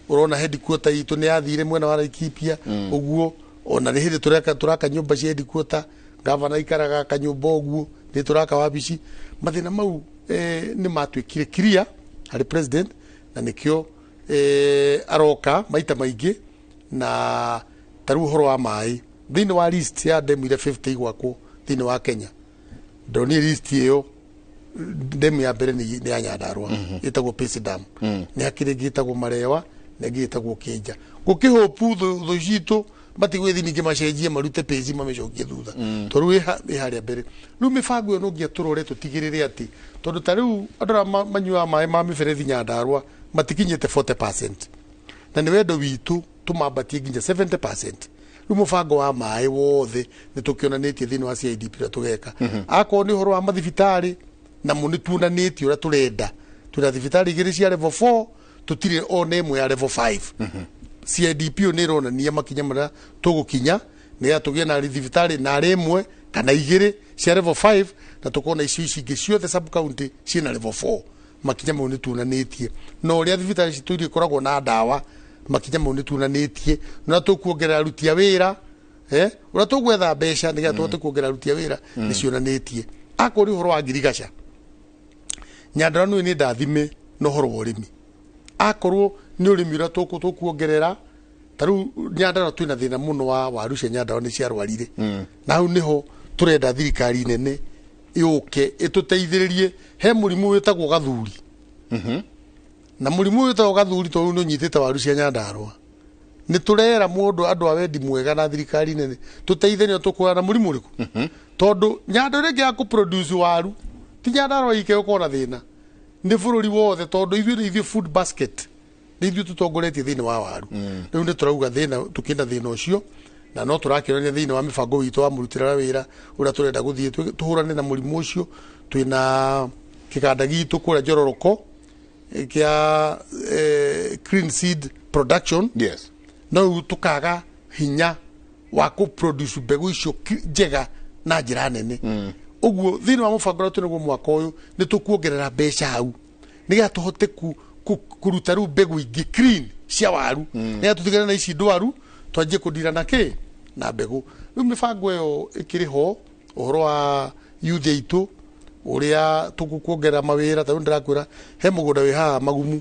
ũrona headquarter itũ nĩ yathire mwena wa Laikipia. Ũguo ona nĩ hĩndĩ tũraka nyũmba cia headquarter, gavana ikaraga kanyũmba ũguo, nĩ tũraka wabici. Mathĩna mau nĩ matuĩkire clear harĩ president, na nĩkĩo aroka maita maingĩ. Na ta rĩu ũhoro wa maĩ thĩinĩ wa list ya ndemu iria 50 igwakwo thĩinĩ wa Kenya, ndonire list ĩyo ndemu ya mbere nĩ ya Nyandarua ĩtagwo Pace Dam, nĩ hakĩrĩ ĩngĩ ĩtagwo Marewa na ĩngĩ ĩtagwo Kĩnja. Gũkĩhũpu thũ citũ matigwĩthi ningĩ macenjie marute Pace mamĩcokie thutha, tondũ ĩ harĩa mbere. Rĩu mĩbango ĩyo no nginya tũrore tũtigĩrĩre atĩ, tondũ ta rĩu andũ arĩa manyuaga maĩ ma mĩberethi Nyandarua matikinyĩte 40%, na nĩ wendo witũ tũmambatie nginya 70%. Rĩu mũbango wa maĩ wothe nĩ tũkĩonanĩtie thĩinĩ wa CIDP ũrĩa tũgeka. Akorwo nĩ ũhoro wa mathibitarĩ namo nĩ tuonanĩtie ũrĩa tũrenda, twĩna thibitarĩ igĩrĩ cia level 4, tũtirĩ ona ĩmwe ya level 5. CIDP nĩ ĩronania makinya marĩa tũgũkinya nĩgetha tũgĩe na thibitarĩ narĩ ĩmwe kana igĩrĩ cia level 5, na tũkona icio ici ingĩ ciothe sub county ciĩna level 4. Makinya mau nĩ tuonanĩtie, na ũrĩa thibitarĩ citũ iria ikoragwo na ndawa, makinya mau nĩ tuonanĩtie, na tũkuongerera aruti a wĩra, ũrĩa tũgwetha mbeca nĩgetha tũhote kuongerera aruti a wĩra nĩ cionanĩtie. Akorwo nĩ ũhoro wa ngirigaca, Nyandarua nĩ ndathime na ũhoro wa ũrĩmi. Akorwo nĩ ũrĩmi ũrĩa tũkuongerera, ta rĩu Nyandarua twĩna thĩna mũno wa waru cia Nyandarua nĩ ciarwarire, na hau nĩho tũrenda thirikari nene yũke ĩtũteithĩrĩrie. He mũrimũ wĩtagwo gathuri, na mũrimũ wĩtagwo gathuri tondũ nĩ ũnyitĩte waru cia Nyandarua, nĩ tũrera mũndũ andũ a wendi mwega na thirikari nene tũteithanie tũkũra na mũrimũ ũrĩkũ, tondũ Nyandarua ĩngĩ ya kũproduce waru ti Nyandarua ike gũkorwo na thĩna, nĩ bũrũri wothe, tondũ ithuĩ nĩ ithuĩ food basket, nĩ ithuĩ tũtongoretie thĩinĩ wa waru. Rĩu nĩ tũrauga thĩna tũkĩenda thĩna ũcio, na no tũrakĩonania thĩinĩ wa mĩbango witũ wa mũrutĩre wĩra ũrĩa tũrenda gũthiĩ tũhũrane na mũrimũ ũcio. Twĩna kĩganda gitũ kũrĩa Njororoko kĩa clean seed production. Yes. No rĩu tũkaga hinya wa kũproduce mbegũ icio njega na njĩra nene. Ũguo thĩinĩ wa mũbango ũrĩa twĩnaguo mwaka ũyũ nĩ tũkuongerera mbeca hau nĩgetha tũhote kũruta rĩu mbegũ ingĩ clean cia waru, nĩgetha tũtigane na ici ndwaru, twanjie kũndira na kĩ na mbegũ. Rĩu mĩbango ĩyo ĩkĩrĩ ho, ũhoro wa youth aitũ ũrĩa tũkuongerera mawĩra. Ta rĩu ndĩrakwĩra he mũgũnda wĩ haha Magumu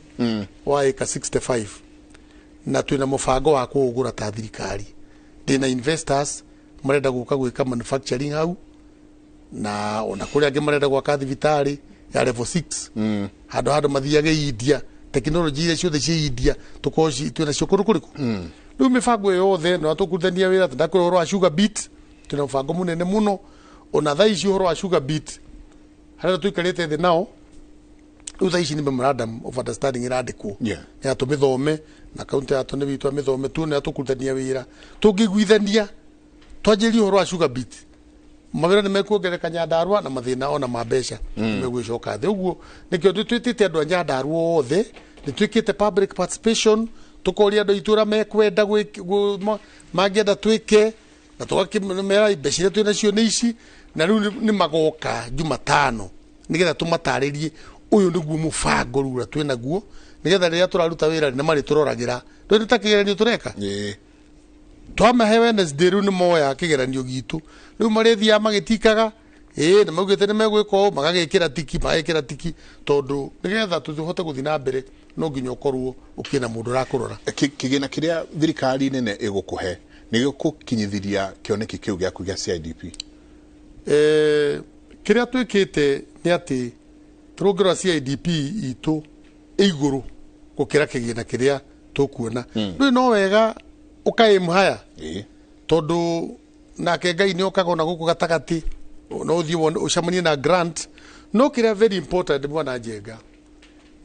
wa ĩka 65, na twĩna mũbango wa kũũgũra ta thirikari. Ndĩna investors marenda gũka gwĩka manufacturing hau, na ona kũrĩa angĩ marenda gwaka thibitarĩ ya level 6, handũ handũ mathiage India, tekinoronjĩ iria ciothe cia India tũkorwo twĩna cio kũndũ kũrĩkũ. Rĩu mĩbango ĩyo yothe no tũkũrutithania wĩra. Ndakwĩra ũhoro wa sugar beet, twĩna mũbango mũnene mũno Ona thaa ici ũhoro wa sugar beet harĩa tũikarĩte thĩ nao rĩu thaa ici nĩ memorandum of understanding ĩrandĩkwo ya tũmĩthome na kaunti ya tũ witũ amĩthome tuone tũkũrutania wĩra tũngĩiguithania twanjĩrie ũhoro wa sugar beet mawĩra nĩ mekuongerereka Nyandarua na mathĩna ona ma mbeca nĩ megũgĩcoka thĩ. Ũguo nĩkĩo twĩtĩte andũ a Nyandarua othe, nĩ twĩkĩte public participation, tũkoria andũ aitũ ũrĩa mekwenda mangĩenda twĩke, na tũgakĩmera mbeca iria twĩ nacio nĩ ici, na rĩu nĩ magoka Jumatano nĩgetha tũmatarĩrie ũyũ nĩguo mũbango rĩu ũrĩa twĩ naguo, nĩgetha rĩrĩa tũraruta wĩra nĩ marĩtũroragĩra. Rĩu nĩ ta kĩgeranio tũreka, twamahe Wednesday, rĩu nĩ moya kĩgeranio gitũ, rĩu marĩthiaga magĩtikaga ĩĩ nĩ maugĩte nĩ megwĩka ũũ, magagĩkĩra tiki, magagĩkĩra tiki, tondũ nĩgetha tũhote gũthiĩ na mbere no nginya ũkorwo ũkĩna mũndũ ũrakũrora. Kĩgĩna kĩrĩa thirikari nene ĩgũkũhe nĩ gĩgũkinyithiria kĩoneki kĩu gĩaku gĩa CIDP? Kĩrĩa twĩkĩte nĩ atĩ tũrũngĩrwa CIDP itũ ĩ igũrũ gũkĩra kĩgĩna kĩrĩa tũkuona. Rĩu no wega ũkaĩmu haya, tondũ nake Ngai nĩ okaga ona gũkũ gatagatĩ, no ũthiĩ ũcemanie na grant. No kĩrĩa very important, bwana Njenga,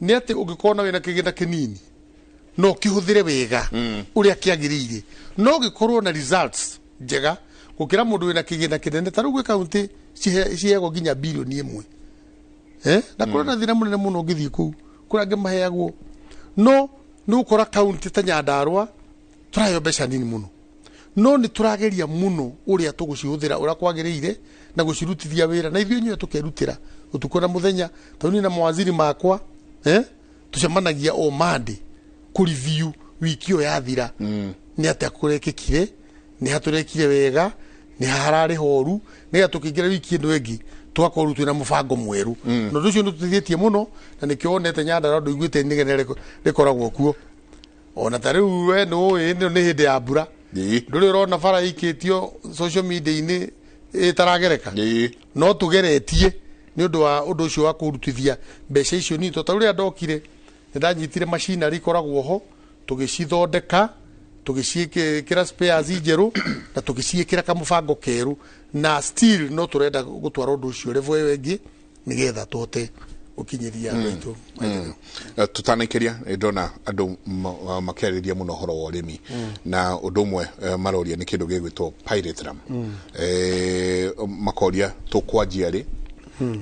nĩ atĩ ũngĩkorwo na wĩna kĩgĩna kĩnini no ũkĩhũthĩre wega ũrĩa kĩagĩrĩire, no gĩkorwo na results njega gũkĩra mũndũ wĩna kĩgĩna kĩnene. Ta rĩu gwĩ kaunti ciheagwo nginya 1 billion, na kũrĩ na thĩna mũnene mũno ũngĩthiĩ kũu, kũrĩ angĩ maheagwo, no nĩ ũkora kaunti ta Nyandarua tũraheo mbeca nini mũno, no nĩ tũrageria mũno ũrĩa tũgũcihũthĩra ũrĩa kwagĩrĩire na gũcirutithia wĩra, na ithuĩ enyewe tũkerutĩra ũtukũ na mũthenya. Tondũ niĩ na mawaziri makwa tũcemanagia o Monday kũ review wiki ĩyo yathira, nĩ atĩa kũrekĩkire, nĩ ha tũrekire wega, nĩ ha hararĩ horu, nĩgetha tũkĩingĩra wiki ĩno ĩngĩ tũgakorwo rĩu twĩna mũbango mwerũ. Na ũndũ ũcio nĩ ũtũteithĩtie mũno, na nĩkĩo wonete Nyandarua ndũiguĩte inegene rĩkoragwo kuo. Ona ta rĩu we nĩ ũĩ ĩno nĩ hĩndĩ ya mbura, ndũrĩ ũrona bara ĩikĩtio social media-inĩ ĩtaragereka, no tũgeretie nĩ ũndũ wa ũndũ ũcio wa kũrutithia mbeca icio nini. Tondũ ta rĩrĩa ndokire nĩ ndanyitire macinarĩ ikoragwo ho, tũgĩcithondeka, tũgĩciĩkĩra spares njerũ na tũgĩciĩkĩra kamũbango kerũ, na still no tũrenda gũtwara ũndũ ũcio level ĩyo ĩngĩ nĩgetha tũhote gũkinyĩria andũ aitũ. Tutanaikĩria nĩ ndona andũ makĩarĩria mũno ũhoro wa ũrĩmi, na ũndũ ũmwe maroria nĩ kĩndũ gĩgwĩtwo pyrethrum. Makoria tũkwanjia rĩ,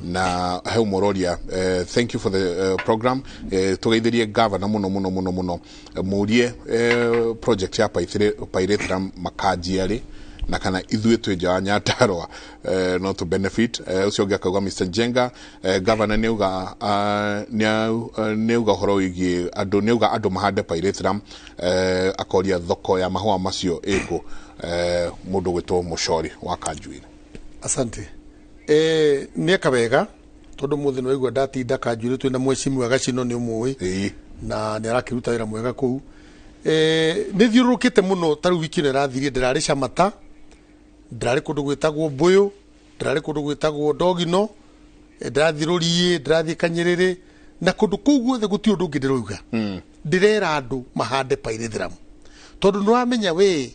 na he ũmwe ũroria, thank you for the program, tũgeithĩrie gavana mũno mũno mũno mũno. Mũrie project ya pyrethrum makanjia rĩ, na kana ithuĩ twĩ nja wa Nyandarua no to benefit. Ũcio ũngĩ akauga, Mr Njenga, governor nĩauga nĩauga ũhoro wĩgiĩ andũ, nĩauga andũ mahande pyrethrum, akoria thoko ya mahũa macio ĩkũ. Mũndũ gwĩtwo Mũcori wa Kanjuĩrĩ. Asante. Nĩ eka wega tondũ mũthĩ nĩ waigua ndatinda Kanjuĩrĩ twĩna mheshimiwa Gacino, nĩ ũmũĩ na nĩ arakĩruta wĩra mwega kũu. Nĩ thiũrũrũkĩte mũno, ta rĩu wiki ĩno ĩrathirie ndĩrarĩ Camata, ndĩrarĩ kũndũ gwĩtagwo Mbũyũ, ndĩrarĩ kũndũ gwĩtagwo Ndogino, ndĩrathiĩ Rũriĩ, ndĩrathiĩ Kanyĩrĩrĩ, na kũndũ kũu guothe gũtirĩ ũndũ ũngĩ ndĩroiga, ndĩrera andũ mahande pyrethrum, tondũ nĩ wamenya we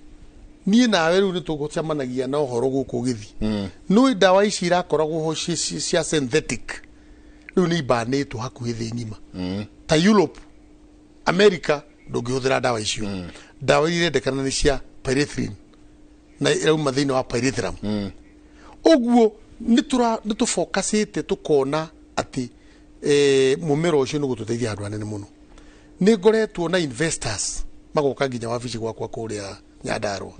niĩ nawe rĩu nĩ tũgũcemanagia na ũhoro gũkũ gĩthi nĩ ndawa ici irakoragwo ho cia synthetic, rĩu nĩ ibanĩtwo hakuhĩ thĩ ng'ima. Ta Europe, America, ndũngĩhũthĩra ndawa icio. Ndawa iria irendekana nĩ cia pyrethrin na irauma thĩinĩ wa pyrethrum. Ũguo nĩ tũfocusĩte tũkona atĩ mũmera ũcio nĩ gũtũteithia handũ hanene mũno. Nĩ ngoretwo na investors magoka nginya wabici gwakwa kũrĩa Nyandarua,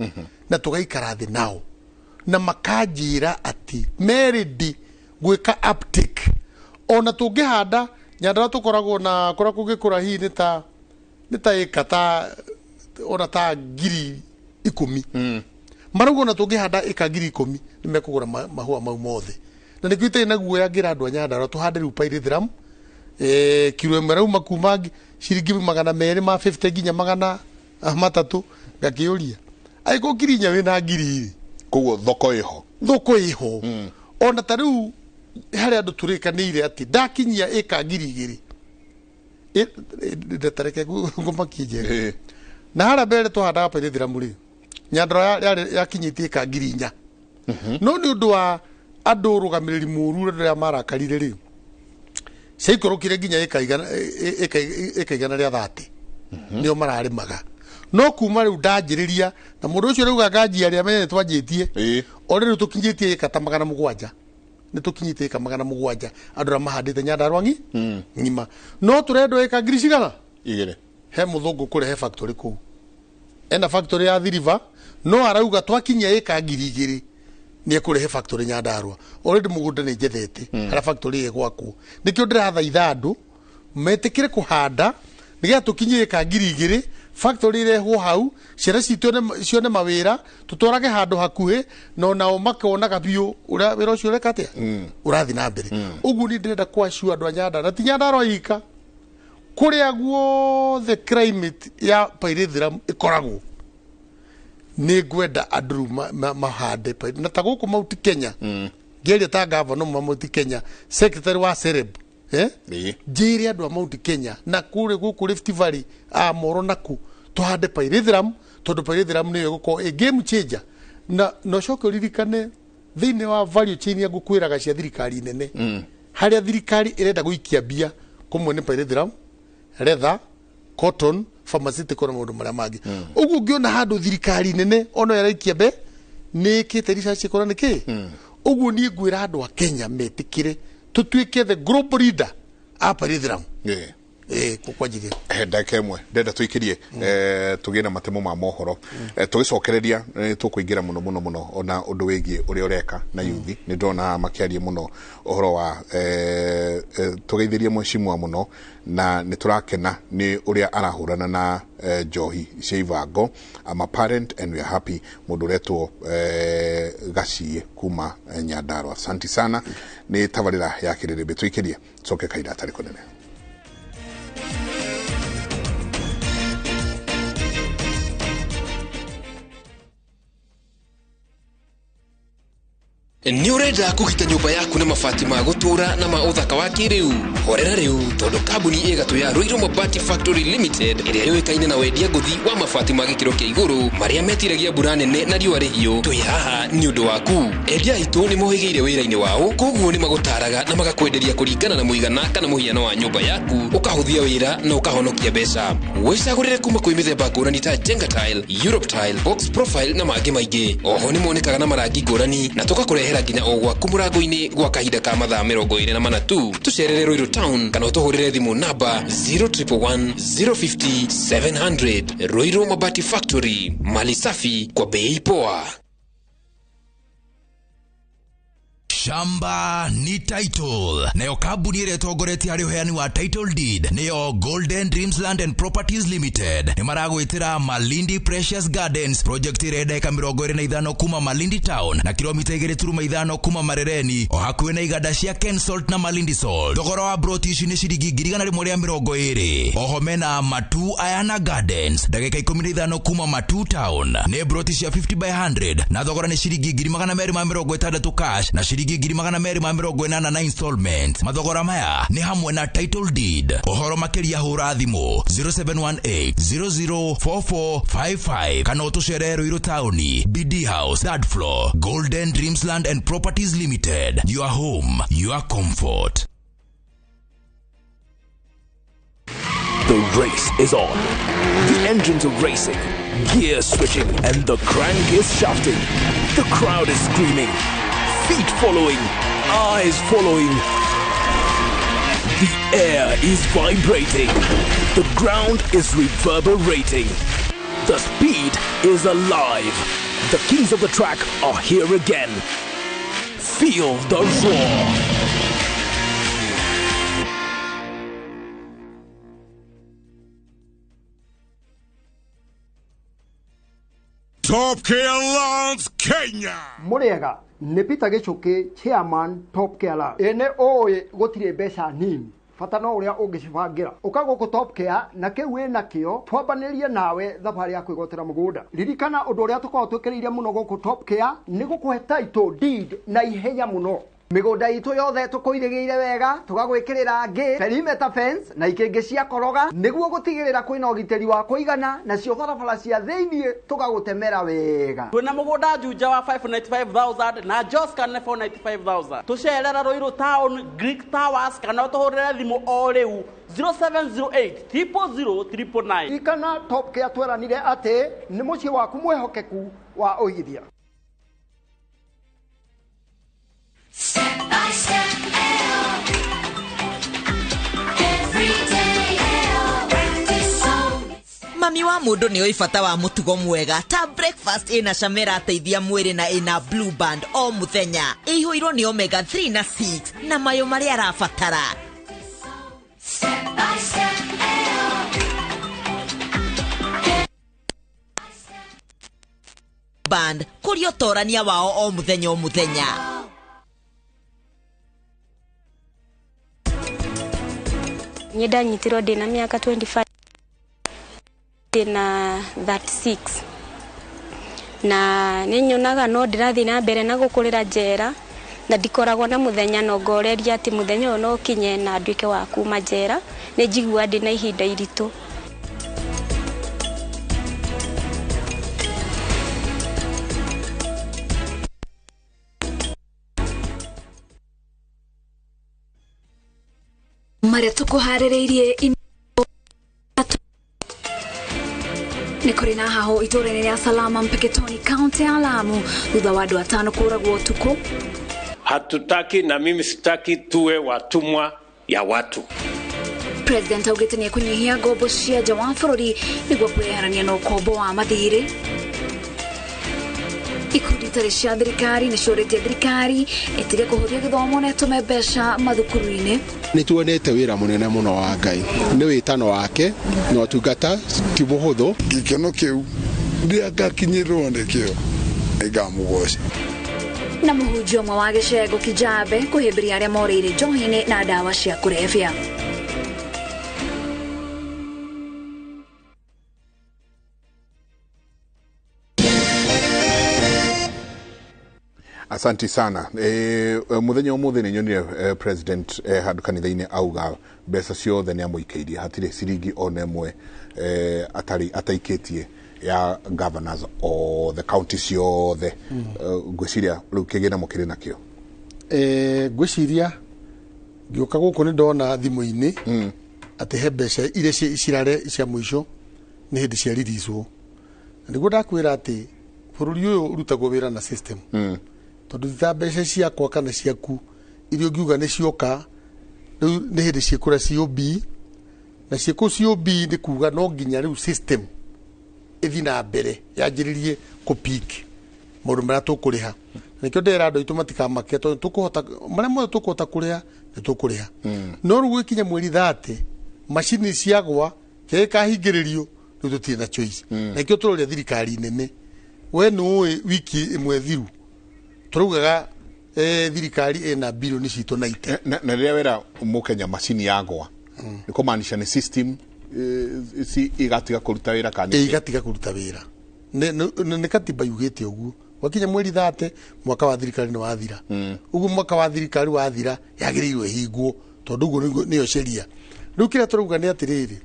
na tũgaikara thĩ nao na makanjĩra atĩ merĩndĩ gwĩka uptake. Ona tũngĩhanda Nyandarua tũkoragwo na kũrĩa kũngĩkũra hihi nĩ ta ĩka ta ona ta 10,000, marauga ona tũngĩhanda ĩka 10,000 nĩ mekũgũra mahũa mau mothe. Na nĩkĩo itarĩ na guoya ngĩra andũ a Nyandarua tũhande rĩu pyrethrum. Kiro ĩmwe rauma kuma ciringi 250 nginya 300. Ngakĩũria angĩkorwo 4,000 wĩna 4,000. Koguo thoko ĩho. Thoko ĩho. Ona ta rĩu harĩ andũ tũrĩkanĩire atĩ ndakinyia ĩka 2,000, ndetareke ngũmakie njega, na harĩa mbere twahandaga pyrethrum rĩ, Nyandarua yakinyĩtie ĩka 4,000, no nĩ ũndũ wa Andũ ũrũgamĩrĩri mũru rĩrĩa marakarire rĩ, ciaikũrũkire nginya ĩka 130 nĩo mararĩmaga. No kuma rĩu ndanjĩrĩria na mũndũ ũcio rĩu nganjia arĩa menye twanjĩtie o rĩu tũkinyĩtie ĩka ta 700, nĩ tũkinyĩtie ĩka 700 andũ arĩa mahandĩte Nyandarua ng'ima. No tũrendwo ĩka ngiri cigana? 2. He mũthũngũ kũrehe factory kũu, ena factory ya Thiriva, no arauga twakinyia ĩka 2000 nĩ ekũrehe factory Nyandarua. Already mũgũnda nĩ njethete harĩa factory ĩgwakwo. Nĩkĩo ndĩrathaitha andũ metĩkĩre kũhanda nĩgetha tũkinyie ĩka 2000, factory ĩrehwo hau, ciana citũ cione mawĩra, tũtwarage handũ hakuhĩ, na onao makonaga biũ ũrĩa wĩra ũcio ũreka atĩa, ũrathiĩ na mbere. Ũguo niĩ ndĩrenda kwaciũ andũ a Nyandarua, na ti Nyandarua ika, kũrĩa guothe climate ya pyrethrum ĩkoragwo, nĩ ngwenda andũ rĩu mahande. Na ta gũkũ Mount Kenya, ngĩaria ta gavana wa Mount Kenya, secretary wa Sereb, njĩre andũ a Mount Kenya na kũrĩa gũkũ Rift Valley, a Moro naku, tũhande pyrethrum, tondũ pyrethrum nĩyo ĩgũkorwo ĩ game changer. Na ũcoke ũririkane thĩinĩ wa value chain ya ngũkwĩraga cia thirikari nene, harĩa thirikari ĩrenda gũikia mbia kũmwe nĩ pyrethrum, leather, cotton, pharmaceutical na maũndũ marĩa mangĩ. Ũguo ũngĩona handũ thirikari nene ona ĩraikia mbe nĩ ĩkĩte research ĩkora nĩ kĩ. Ũguo niĩ ngwĩra andũ a Kenya metĩkĩre tũtuĩke the global leader a pyrethrum. Kwanjithia ndagĩka ĩmwe ndenda tũikĩrie, tũgĩe na matemo ma mohoro, tũgĩcokereria tũkũingĩra mũno mũno mũno ona ũndũ wĩgiĩ ũrĩa ũreka na yuthi. Nĩ ndona makĩaria mũno ũhoro wa tũgeithĩrie mheshimiwa mũno, na nĩ tũrakena nĩ ũrĩa arahũrana na njohi cia ibango. I'm a parent and we are happy. Mũndũ ũretwo Gaciĩ kuma Nyandarua, asante sana. Nĩ tabarĩra ya Kĩrĩrĩmbĩ, tũikĩrie coke kahinda atarĩ kũnene. Nĩ ũrenda kũgita nyũmba yaku na mabati ma gũtũũra na ma ũthaka wa kĩrĩu? Horera rĩu, tondũ kambuni ĩgatũ ya Ruiru Mabati Factory Limited ĩrĩa yũĩkaine na wendia ngũthi wa mabati ma gĩkĩro kĩa igũrũ marĩa metiragia mbura nene na riũa rĩhiũ, twĩ haha nĩ ũndũ waku. Endia aitũ nĩ mohĩgĩire wĩra-inĩ wao, koguo nĩ magũtaraga na magakwenderia kũringana na mũigana kana mũhiano wa nyũmba yaku, ũkahũthia wĩra na ũkahonokia mbeca. Wĩcagũrĩre kuma kwĩ mĩthemba ngũrani ta Jenga Tile, Europe Tile, Box Profile na mangĩ maingĩ. Oho nĩ monekaga na marangi ngũrani na tũgakũrehera nginya o gwaku mũrango-inĩ gwa kahinda ka mathaa 24 tu. Tũcerere Ruiru Town kana ũtũhũrĩre thimũ namba 0111 050 700. Ruiru Mabati Factory, mali safi kwa bei poa. Shamba ni title. Nayo kambuni ĩrĩa ĩtongoretie harĩ ũheani wa title deed nĩyo Golden Dreams Land and Properties Limited. Nĩ maragwĩtĩra Malindi Precious Gardens project ĩrĩa ndagĩka 25 kuma Malindi Town na kilomita 2.5 kuma Marereni, o hakuhĩ na iganda cia Ken Salt na Malindi Salt. Thogora wa broti ici nĩ ciringi 120,000. Oho mena Matu Ayana Gardens ndagĩka 15 kuma Matu Town, nĩ broti cia 50 by 100 na thogora nĩ ciringi 260 cash na ciringi 280 na installment. Mathogora maya nĩ hamwe na title deed. Ũhoro makĩria hũra thimũ 0718 004455 kana ũtũcerere Ruiru Town, BD House, third floor. Golden Dreams Land and Properties Limited. Your home, your comfort. The race is on. The engines are racing, gear switching, and the crank is shafting. The crowd is screaming, feet following, eyes following. The air is vibrating. The ground is reverberating. The speed is alive. The kings of the track are here again. Feel the roar. Top Care Lawns Kenya. Muriega nĩ Peter Gĩchũkĩ, chairman Top Care Lawns. Ene ũĩ gũtirĩ mbeca nini, bata no ũrĩa ũngĩcibangĩra. Ũka gũkũ Top Care na kĩu wĩ nakĩo twambanĩrie nawe thabarĩ ya kwĩgwatĩra mũgũnda. Ririkana ũndũ ũrĩa tũkoragwo twĩkĩrĩire mũno gũkũ Top Care nĩ gũkũhe title deed na ihenya mũno. Mĩgũnda itũ yothe tũkũirĩgĩire wega tũgagwĩkĩrĩra ngĩ perimeter fence na ikĩngĩ cia koroga nĩguo gũtigĩrĩra kwĩna ũgitĩri wa kũigana nacio barabara cia thĩiniĩ tũgagũtemera wega. Twĩna mũgũnda Juja wa 595,000 na Joska nĩ 495,000. Tũcerera Ruiru Town, Greek Towers kana ũtũhũrĩre thimũ o rĩu 0708 000 999. Ririkana Top Care tweranire atĩ nĩ mũciĩ waku mwĩhokeku wa ũigithia. Step by step, every day, practice so. Mami wa mũndũ nĩ oĩ bata wa mũtugo mwega ta breakfast ĩna camera ateithia mwĩrĩ na ĩna blue band o mũthenya ĩihũirwo nĩ omega 3 na 6 na mayo marĩa arabatara. Step by step, band kũrĩ ũtorania wao o mũthenya o mũthenya. Niĩ ndanyitirwo ndĩna mĩaka 25 ndĩna 36 na nĩ nyonaga no ndĩrathiĩ na mbere na gũkũrĩra njera na ndikoragwo na mũthenya no ngoreria atĩ mũthenya ũyũ no ũkinye na nduĩke wa kuma njera. Nĩ njiguaga ndĩna ihinda iritũ. Marĩa tũkũharĩrĩirie nĩ kũrĩ na haho itũũra-inĩ rĩa Salama Mpeketoni kaunti ya Lamu thutha wa andũ atano kũũragwo ũtukũ. Hatutaki na mimi sitaki tuwe watumwa ya watu. President augĩte nĩ ekũnyihia ngombo cia nja wa bũrũri nĩguo kwĩyeherania na ũkombo wa mathirĩ. Ikundi itarĩ cia thirikari nĩ ciũrĩtie thirikari ĩtige kũhũthia gĩthomo na ĩtũme mbeca mathukuru-inĩ. Nĩ tuonete wĩra mũnene mũno wa Ngai nĩ wĩtano wake na ũtungata ti mũhũthũ. Gĩkeno kĩu rĩrĩa ngakinyĩrwo nĩkĩo nĩngamũgoca. Na mũhunjia ũmwe wa gĩcego Kijabe kũhĩmbĩria arĩa morĩire njohi-inĩ na ndawa cia kũrebia. Asanti sana. Muthenya umuthi ni nyonire president handu kanitha-inĩ auga mbeca ciothe nĩ amũikĩirie hatirĩ ciringi ona ĩmwe atarĩ ataikĩtie ya governors othe county ciothe. Ngwĩciria rĩu kĩgĩna mũkĩrĩ nakĩo. Ngwĩciria ngĩũka gũkũ nĩ ndona thimũ-inĩ atĩ he mbeca iria cirare cia mũico nĩ hĩndĩ ciariricwo. Na nĩguo ndakwĩra atĩ bũrũri ũyũ ũrutagwo wĩra na system. Tondũ ti ta mbeca ciakwa kana ciaku iria ũngiuga nĩ cioka rĩu nĩ hĩndĩ ciĩkũra COB na ciĩkũ COB nĩ kuga no nginya rĩu system ĩthiĩ na mbere yanjĩrĩrie kũ-pick maũndũ marĩa tũkũrĩha. Na nĩkĩo ndĩrera andũ aitũ matikamake tondũ tũkũhota marĩa mothe tũkũhota kũrĩha nĩ tũkũrĩha. No rĩu gwĩkinya mweri 30 macini ciagwa kĩrĩa gĩkahingĩrĩrio rĩu tũtirĩ na choice. Na nĩkĩo tũroria thirikari nene we nĩũĩ wiki ĩmwe thiru tũraugaga thirikari ĩna bilioni citũ na ite. Na rĩrĩa wera mũkenya macini yagwa nĩ kũmaanisha nĩ system igatiga kũruta wĩra kana igatiga kũruta wĩra. Nĩ katiba yugĩte ũguo wakinya mweri 30 mwaka wa thirikari nĩ wathira. Ũguo mwaka wa thirikari wathira yagĩrĩirwo ĩhingwo tondũ ũguo nĩyo sheria. Rĩu kĩrĩa tũrauga nĩ atĩrĩrĩ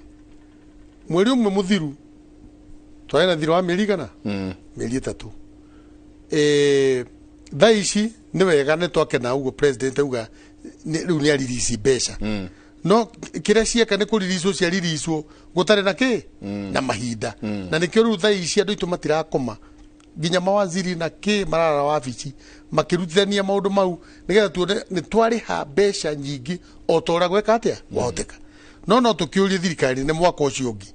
mweri ũmwe mũthiru twarĩ na thirĩ wa mĩeri igana mĩeri 3. Thaa ici nĩ wega nĩ twakena ũguo president auga rĩu nĩ aririsi mbeca. No kĩrĩa cieka nĩ kũriricwo ciariricwo gũtarĩ na kĩ na mahinda. Na nĩkĩo rĩu thaa ici andũ aitũ matirakoma nginya mawaziri na kĩ marara wabici makĩrutithania maũndũ mau nĩgetha tuone nĩ twarĩha mbeca nyingĩ o ta ũrĩa gweka atĩa gwahoteka. No tũkĩũrie thirikari nĩ mwaka ũcio ũngĩ.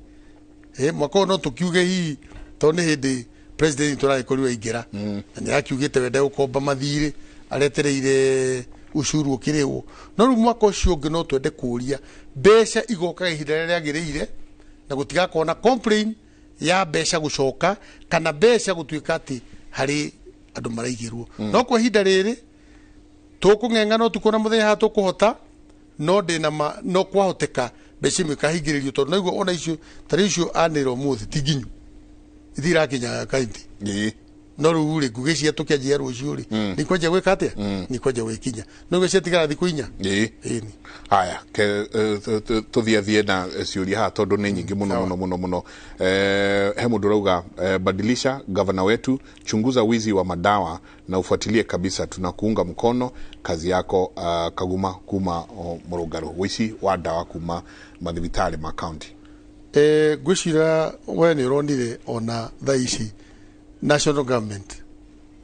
Mwaka ũyũ no tũkiuge hihi tondũ nĩ hĩndĩ president tũragĩkorirwo aingĩra na nĩ arakiugĩte we ndegũkomba mathirĩ aretereire ucuru ũkĩrĩhwo. No rĩu mwaka ũcio ũngĩ no twende kũũria mbeca igokaga ihinda rĩrĩa rĩagĩrĩire na gũtigakorwo na complain ya mbeca gũcoka kana mbeca gũtuĩka atĩ harĩ andũ maraigĩrwo. No kwa ihinda rĩrĩ tũkũng'eng'ana ũtukũ na mũthenya haha tũkũhota no ndĩna ma no kwahoteka mbeca imwe ikahingĩrĩrio tondũ naigua ona icio ta rĩu icio anĩrĩra ũmũthĩ ti nginyu ithirakinya kaunti. No rĩu rĩ ngũgĩcia tũkĩanjia rũciũ rĩ nĩ kwanjia gwĩka atĩa, nĩ kwanjia gwĩkinya no gũciatigara thikũ 4. Ĩĩ, haya, ke tũthiathie na ciũria haha tondũ nĩ nyingĩ mũno mũno mũno mũno. He mũndũ ũrauga, badilisha gavana wetu, chunguza wizi wa madawa na ufuatilie kabisa, tunakuunga mkono kazi yako. Kaguma kuma Mũrũngarũ, wĩici wa ndawa kuma mathibitarĩ ma county. Ngwĩciria we nĩ ũronire ona thaa ici national government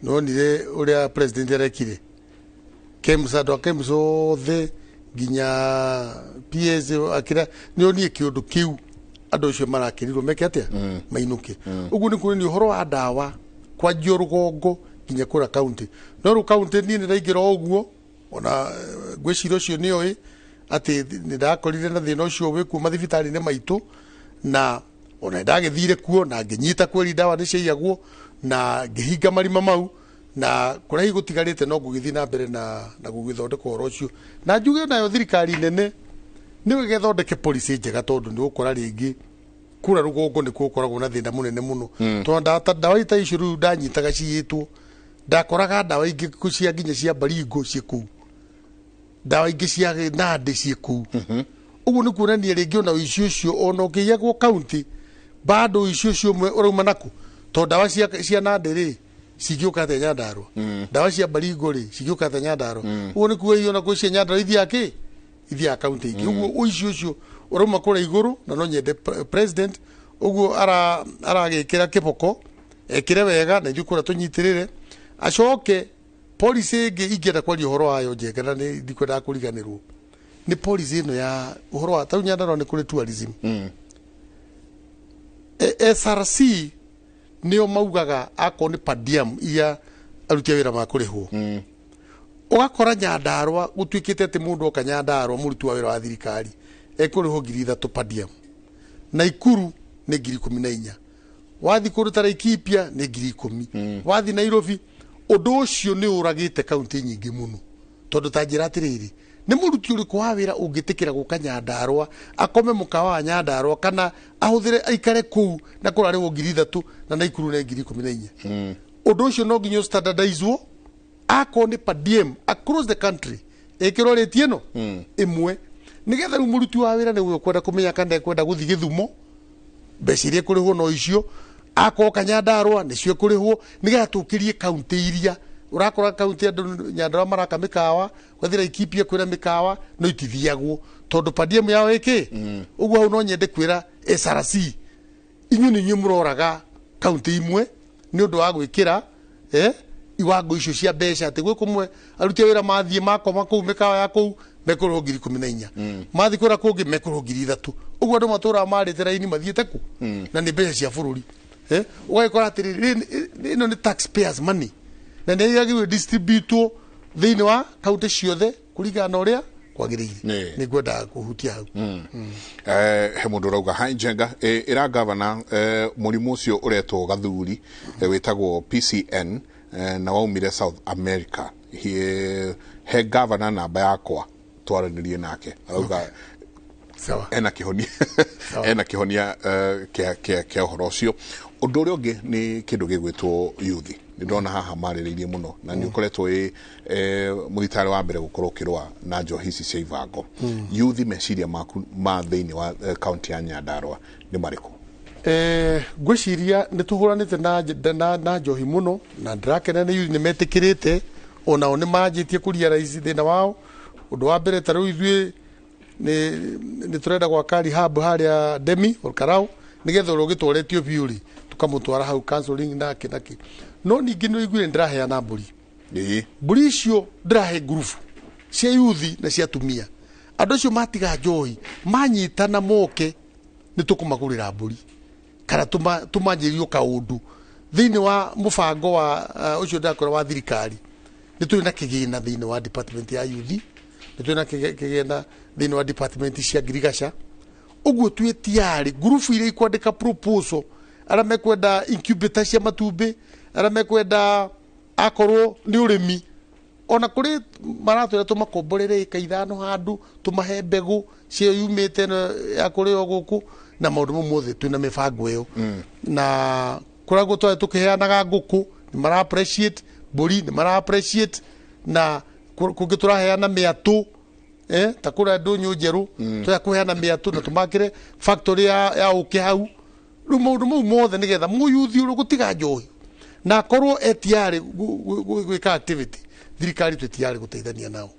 nĩ wonire ũrĩa president arekire KEMS, andũ a KEMS othe nginya PS akĩra nĩ onire kĩũndũ kĩu, andũ acio marakĩrirwo meke atĩa, mainũke. Ũguo nĩ kuonania ũhoro wa ndawa kwanjia rũgongo nginya kũrĩa county. No rĩu county niĩ nĩ ndaingĩra o ũguo ona ngwĩciria ũcio nĩoĩ atĩ nĩ ndakorire na thĩna ũcio wĩ kuo mathibitarĩ-inĩ maitũ, na ona ndagĩthire kuo na ngĩnyita kweri ndawa nĩ ciaiyagwo na ngĩhinga marima mau, na kũrĩa hihi gũtigarĩte no ngũgĩthiĩ na mbere na gũgĩthondeka ũhoro ũcio. Na njuge nayo thirikari nene nĩwe ĩgethondeke policy njega, tondũ nĩ gũkora rĩngĩ kura rũgongo nĩ gũkoragwo na thĩna mũnene mũno, tondũ ndawa ta icio rĩu ndanyitaga ciyĩtwo, ndakoraga ndawa ingĩ cia nginya cia baringo ciĩ kũu, ndawa ingĩ cia nandĩ ciĩ kũu. Ũguo nĩ kuonania rĩngĩ ona ũici ũcio ona ũkĩiyagwo county bado ũici ũcio ũmwe ũrauma naku, tondũ ndawa cia nandĩ rĩ cingĩũka atĩa Nyandarua, ndawa cia baringo rĩ cingĩũka atĩa Nyandarua? Ũguo nĩ kuga ona kwĩ cia Nyandarua ithiaga kĩ ithiaga county ingĩ. Ũguo ũici ũcio ũrauma kũrĩa igũrũ, na no nyende president ũguo aragĩkĩra kĩboko ekĩre wega na ithuĩ kũrĩa tũnyitĩrĩre. Acoke policy ĩngĩ ingĩenda kwaria ũhoro wayo njega na nĩ ndikwendaga kũriganĩrwo nĩ policy ĩno ya ũhoro wa tarĩu Nyandarua nĩ kũrĩ tourism. SRC nĩo maugaga akorwo nĩ per diem iria aruti a wĩra makũrĩhwo. Ũgakora Nyandarua gũtuĩkĩte atĩ mũndũ oka Nyandarua mũruti wa wĩra wa thirikari ekũrĩhwo 3,000 per diem, Naikuru nĩ 14,000, wathi kũndũ ta Laikipia nĩ 10,000, wathi Nairobi. Ũndũ ũcio nĩ ũragĩte kaunti nyingĩ mũno, tondũ ta njĩra atĩrĩrĩ, nĩ mũruti ũrĩkũ wa wĩra ũngĩtĩkĩra gũka Nyandarua akome mũkawa wa Nyandarua kana ahũthĩre aikare kũu na kũrarĩhwo 3,000 na Naikuru nĩ 14,000? Ũndũ ũcio no nginya ũstandardizwo, akorwo nĩ per diem across the country ĩkĩrwo rĩti ĩno ĩmwe, nĩgetha rĩu mũruti wa wĩra nĩwe ũkwenda kũmenya kana ekwenda gũthiĩ Gĩthumo, mbeca iria kũrĩhwo no icio, akorwo Kanyandarua nĩcio kũrĩhwo, nĩgetha tũkĩrie kaunti iria ũrakora kaunti andũ Nyandarua maraka mĩkawa, ũgathiĩ Laikipia kwĩna mĩkawa no itithiagwo tondũ per diem yao ĩkĩ ũguo. Hau no nyende kwĩra SRC, inyuĩ nĩ inyuĩ mũroraga kaunti imwe nĩ ũndũ wa gwĩkĩra iwango icio cia mbeca, atĩ gwĩ kũmwe aruti a wĩra mathiĩ makoma kũu mĩkawa ya kũu mekũrĩhwo 14,000, mathiĩ kũrĩa kũngĩ mekũrĩhwo 3,000. Ũguo andũ matũraga marĩte raini mathiĩte kũ na nĩ mbeca cia bũrũri. Ũgagĩkora atĩrĩrĩ, ĩno nĩ taxpayers money na nĩ yagĩrĩirwo distributwo thĩinĩ wa kaunti ciothe kũringana na ũrĩa kwagĩrĩire. Nĩ ngwendaga kũhutia hau. He mũndũ ũrauga, hi Njenga, ĩra gavana mũrimũ ũcio ũretwo gathuri, wĩtagwo PCN, na waumire South America. He gavana namba yakwa twaranĩrie nake. Arauga Sawa. ena kĩhonia, ena kĩhonia kĩa ũhoro ũcio. Ũndũ ũrĩa ũngĩ nĩ kĩndũ gĩgwĩtwo youth, nĩ ndona haha marĩrĩirie mũno na nĩ ũkoretwo wĩ mũthitarĩ wa mbere gũkorwo ũkĩrũa na njohi ici cia ibango. Youth, meciria maku ma thĩinĩ wa kaunti ya Nyandarua nĩ marĩkũ? Ngwĩciria nĩ tũhũranĩte na njohi mũno na ndĩrakena nĩ youth nĩ metĩkĩrĩte, onao nĩ manjĩtie kũrealize thĩna wao. Ũndũ wa mbere, ta rĩu ithuĩ nĩ tũrenda gwaka rehab harĩa Demi Olkarau, nĩgetha ũrĩa ũgĩtwaretio biũ rĩ tũkamũtwara hau counseling nake nake. No ningĩ nĩ ũiguire ndĩraheana mbũri. Mbũri icio ndĩrahe ngurubu cia yuthi na cia atumia, andũ acio matiga njohi manyitana moke nĩ tũkũmagũrĩra mbũri kana tũmanjĩrio kaũndũ thĩinĩ wa mũbango wa ũcio ndakora wa thirikari. Nĩ tũrĩ na kĩgĩna thĩinĩ wa department ya yuthi, nĩ tũrĩ na kĩgĩna thĩinĩ wa department cia ngirigaca. Ũguo twĩ tiarĩ ngurubu iria ikwandĩka proposal, arĩa mekwenda incubator cia matumbĩ, arĩa mekwenda akorwo nĩ ũrĩmi, ona kũrĩ maratwĩra tũmakomborere ĩka 5 handũ tũmahe mbegũ cio yumĩte ĩno ya kũrĩo gũkũ na maũndũ mau mothe twĩna mĩbango ĩyo. Na kũrĩa twarĩ tũkĩheanaga ngũkũ Nĩ mara appreciate mbũri, nĩ mara appreciate na kũngĩ tũraheana mĩatũ, ta kũrĩa ndũnyũ njerũ tũrĩa kũheana mĩatũ na tũmakĩre factory ya ũkĩ hau. Rĩu maũndũ mau mothe nĩgetha mũyuthi ũrĩa gũtiga njohi na akorwo etiarĩ gwĩka activity, thirikari twĩtiarĩ gũteithania nao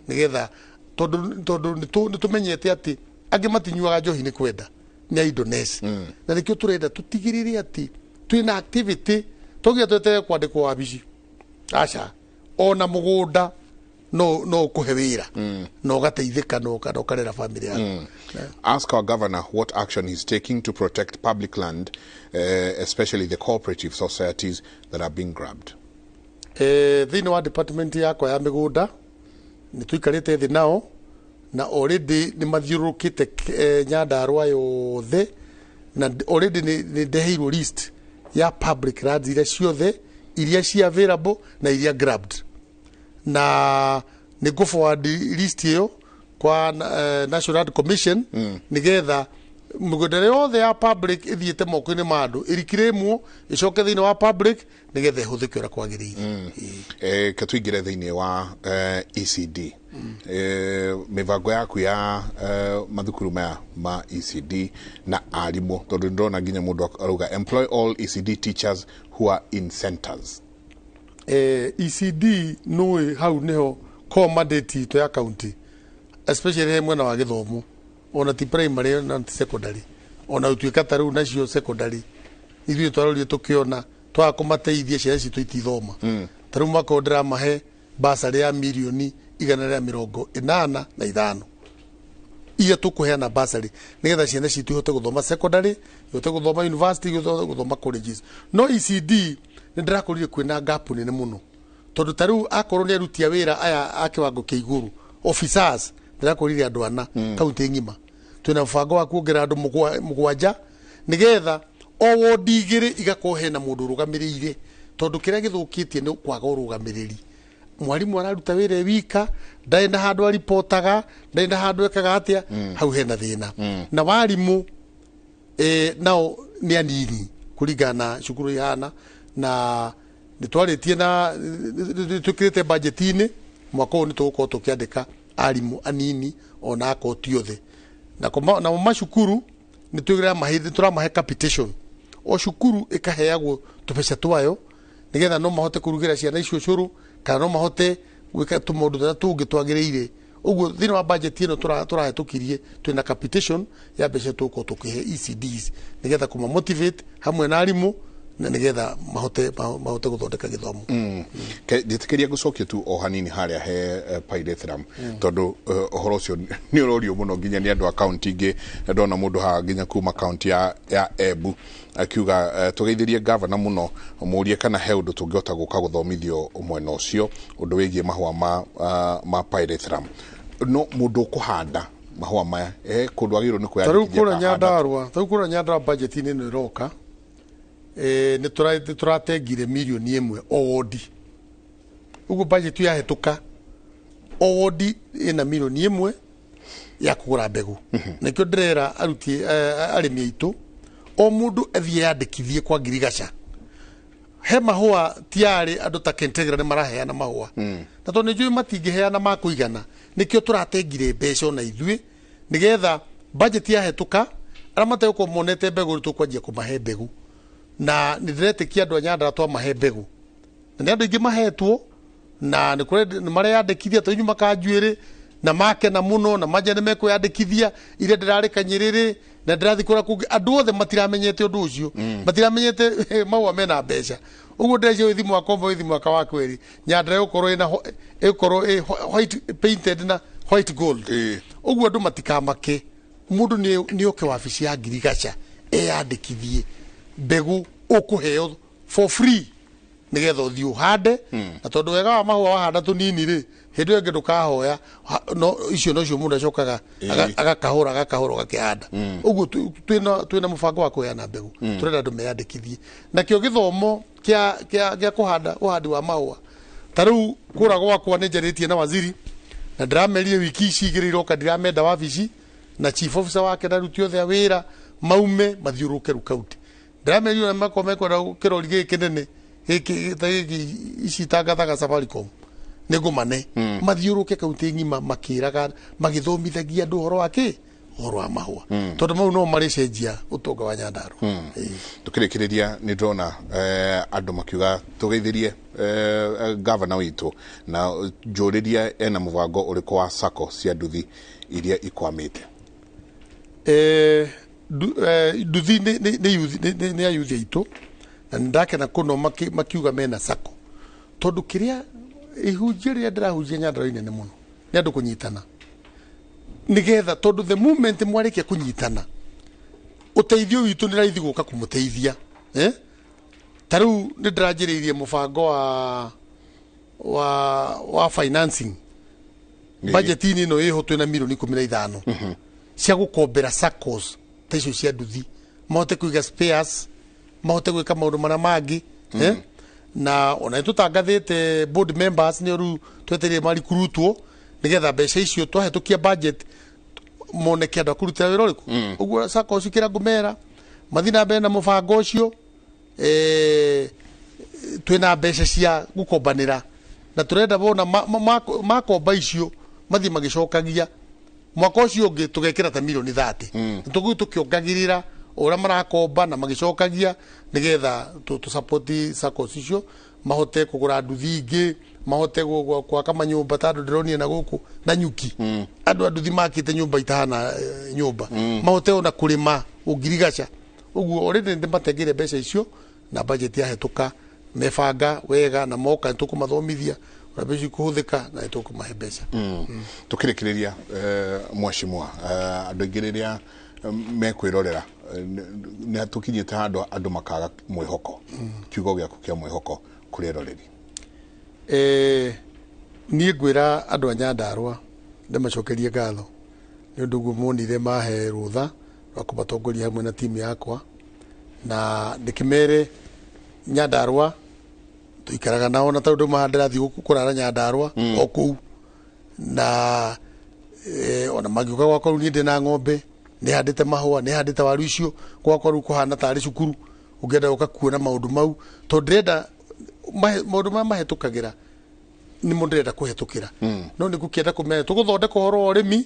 nĩgetha tondũ nĩtũmenyete atĩ angĩ matinyuaga njohi nĩ kwenda, nĩ idleness, na nĩkĩo tũrenda tũtigĩrĩre atĩ twĩna activity. Tũnginya tweterere kwandĩkwo wabici, aca, ona mũgũnda no ũkũhe wĩra na ũgateithĩka na ũkarera family yaku. Ask our governor what action he's taking to protect public land, especially the cooperative societies that are being grabbed. Thĩinĩ wa department yakwa ya mĩgũnda nĩ tũikarĩte thĩ nao na already nĩ mathiũrũrũkĩte Nyandarua yothe, na already nĩ ndeheirwo list ya public lands iria ciothe iria ci available na iria grabbed, na nĩ ngũ forward list ĩyo kwa National Land Commission nĩgetha mĩgũnda yothe ya public ĩthiĩte moko-inĩ ma andũ ĩrikirĩmwo ĩcoke thĩinĩ wa public nĩgetha ĩhũthĩke ũrĩa kwagĩrĩire. Ke tũingĩre thĩinĩ wa ECD, mĩbango yaku ya mathukuru maya ma ECD na arimũ, tondũ ndĩrona nginya mũndũ arauga employ all ECD teachers who are in centers. ECD nũĩ hau nĩho core mandate itũ ya county, especially he mwena wa gĩthomo, ona ti primary na ti secondary, ona ũtuĩka ta rĩu nacio secondary ithuĩ twarorire tũkĩona twaga kũmateithia ciana citũ itithoma. Ta rĩu mwaka ũyũ ndĩramahe basarĩ ya mirioni 185 iria tũkũheana basarĩ nĩgetha ciana citũ ihote gũthoma secondary, ihote gũthoma university, ihote gũthoma colleges. No ECD nĩ ndĩrakorire kwĩna gap nene mũno, tondũ ta rĩu akorwo nĩ aruti a wĩra aya a kĩwango kĩa igũrũ, officers, ndĩrakorire andũ ana kaunti ng'ima. Twĩna mũbango wa kuongerera andũ 7 nĩgetha o wodi 2 igakorwo hena mũndũ ũrũgamĩrĩire, tondũ kĩrĩa gĩthũkĩtie nĩ kwaga ũrũgamĩrĩri. Mwarimũ araruta wĩra e wika, ndarĩ na handũ aripotaga, ndarĩ na handũ ekaga atĩa, hau hena thĩna. Na warimũ nao nĩ anini kũringana na cukuru ihana, na nĩ twarĩtie na nĩ twĩkĩrĩte budget-inĩ mwaka ũyũ nĩ tũgũkorwo tũkĩandĩka arimũ anini ona akorwo ti othe. Na namo macukuru nĩ tũramahe capitation, o cukuru ĩkaheagwo tũbeca twayo nĩgetha no mahote kũrugĩra ciana icio cũrũ kana no mahote gwĩka tũmaũndũ tũrĩa tũngĩ twagĩrĩire. Ũguo thĩinĩ wa budget ĩno tũrahĩtũkirie twĩna capitation ya mbeca tũgũkorwo tũkĩhe ECDs nĩgetha kũma motivate hamwe na arimũ na nĩgetha mahote gũthondeka gĩthomo. Njĩtĩkĩria gũcokia tu o hanini harĩa he pyrethrum, tondũ ũhoro ũcio nĩ ũrorio mũno nginya nĩ andũ a kaunti ingĩ. Ndona mũndũ haha nginya kuma kaunti ya Embu akiuga tũgeithĩrie gavana mũno, mũrie kana he ũndũ tũngĩhota gũka gũthomithio mwena ũcio ũndũ wĩgiĩ mahũa ma pyrethrum. No mũndũ ũkũhanda mahũa maya kũndũ agĩrĩirwo nĩ Ta rĩu kwĩyandĩkithia kũrĩa akahanda? Nyandarua, ta rĩu kũrĩa Nyandarua budget-inĩ ĩno ĩroka nĩ tũratengire mirioni 1 o wodi. Ũguo budget yahĩtũka o wodi ĩna mirioni 1 ya kũgũra mbegũ. Nĩkĩo ndĩrera aruti arĩmi aitũ o mũndũ athiĩ yandĩkithie kwa ngirigaca. He mahũa tiarĩ andũ ta Kentegra nĩ maraheana mahũa, na tondũ nĩ njũĩ matingĩheana ma kũigana, nĩkĩo tũratengire mbeca ona ithuĩ nĩgetha budget yahĩtũka arĩa mategũkorwo monete mbegũ nĩ tũkwanjia kũmahe mbegũ. Na nĩ ndĩretĩkia andũ a Nyandarua twamahe mbegũ, na nĩ andũ aingĩ mahetwo na nĩ mareyandĩkithia tondũ inyuĩ makanjuĩrĩ na makena mũno na manja nĩ mekwĩyandĩkithia iria ndĩrarĩ Kanyĩrĩrĩ na ndĩrathiĩ kũrĩa kũngĩ. Andũ othe matiramenyete ũndũ ũcio, matiramenyete mahũa mena mbeca. Ũguo ndĩreciria ũgĩthiĩ mwaka ũmwe, ũgĩthiĩ mwaka wa kerĩ, Nyandarua ĩgũkorwo ĩna ĩgũkorwo ĩ white painted na white gold. Ũguo andũ matikamake, mũndũ nĩ oke wabici ya ngirigaca eyandĩkithie mbegũ ũkũheo for free nĩgetha ũthiĩ ũhande. Na tondũ wega wa mahũa wahanda tũnini rĩ, hĩndĩ ĩyo ĩngĩ ndũkahoya no icio nocio mũndũ acokaga agakahũra agakahũra ũgakĩhanda. Ũguo twĩna mũbango wa kũheana mbegũ, tũrenda andũ meyandĩkithie. Nakĩo gĩthomo kĩa kũhanda ũhandi wa mahũa, ta rĩu kũra gwakwa nĩ njarĩtie na waziri na ndĩramerire wiki ici 2 iroka ndiramenda wabici na chief officer wake na aruti othe a wĩra maume mathiũrũrũke rĩu kaunti. Ndĩramerire ona makorwo mekwenda kĩrori gĩkĩ kĩnene Gĩkĩ ta gĩkĩ ici itangathaga Safaricom nĩ ngũmane mathiũrũke kaunti ng'ima makĩraga magĩthomithagia andũ ũhoro wa kĩ ũhoro wa mahũa tondũ mau no marĩcenjia ũtonga wa Nyandarua. Tukĩrĩkĩrĩria nĩ ndĩrona andũ makiuga tũgeithĩrie gavana witũ na njũrĩrie ena mũbango ũrĩkũ wa sacco cia nduthi iria ikwamĩte. Nduthi nĩ ayuthi aitũ na nĩ ndakena kũno makiuga mena sacco tondũ kĩrĩa ihunjia rĩrĩa ndĩrahunjia Nyandarua inene mũno nĩ andũ kũnyitana nigetha tondũ the moment mwarĩkia kũnyitana ũteithio witũ nĩ raithi gũka kũmũteithia ta rĩu nĩ ndĩranjĩrĩirie mũbango wa financing budget-inĩ ĩno ĩho twĩna milioni 15 cia gũkombera saccos ta icio cia nduthi mahote kũiga spares mahote gwĩka maũndũ marĩa mangĩ na ona nĩ tũtangathĩte board members nĩo rĩu twetereire marikurutwo nigetha mbeca icio twahĩtũkia budget moneke andũ a kũrutĩra wĩra ũrĩkũ. Ũguo sacco ũcio kĩrĩa ngũmera mathiĩ na mbere na mũbango ũcio twĩna mbeca cia gũkombanĩra na tũrenda wona makomba icio mathiĩ magĩcokagia mwaka ũcio ũngĩ tũgekĩra ta milioni 30 tũgũthiĩ tũkĩongagĩrĩra ũrĩa marakomba na magĩcokagia nĩgetha tũ support saccos icio mahote kũgũra nduthi ingĩ mahote gwaka manyũmba ta andũ ndĩronire na gũkũ na nyuki andũ a nduthi makĩte nyũmba itahana nyũmba mahote ona kũrĩma ũngirigaca ũguo already nĩ matengire mbeca icio na budget yahĩtũka mebanga wega na moka nĩ tũkũmathomithia ũrĩa mbeca ikũhũthĩka na nĩ tũkũmahe mbeca. Tukĩrĩkĩrĩria mheshimiwa andũ aingĩ rĩrĩa mekwĩrorera nĩ tũkinyĩte handũ andũ makaga mwĩhoko kiugo gĩaku kĩa mwĩhoko kũrĩ eroreri. Niĩ ngwĩra andũ a Nyandarua ndĩmacokerie ngatho nĩ ũndũ ũguo monire mahe rũtha rwa kũmatongoria hamwe na timu yakwa na ndĩkĩmere Nyandarua tũikaraga nao na tondũ ndaumaga ndĩrathiĩ kũrara Nyandarua o kũu na ona mangĩũka gwakwa rĩu niĩ ndĩna ng'ombe nĩ handĩte mahũa nĩ handĩte waru icio gwakwa rĩu kũhana tarĩ cukuru ũngĩenda gũka kuona maũndũ mau tondũ ndĩrenda maũndũ marĩa mahĩtũkagĩra nĩmo ndĩrenda kũhetũkĩra no nĩ ngũkĩenda kũmenya tũgũthondeka ũhoro wa ũrĩmi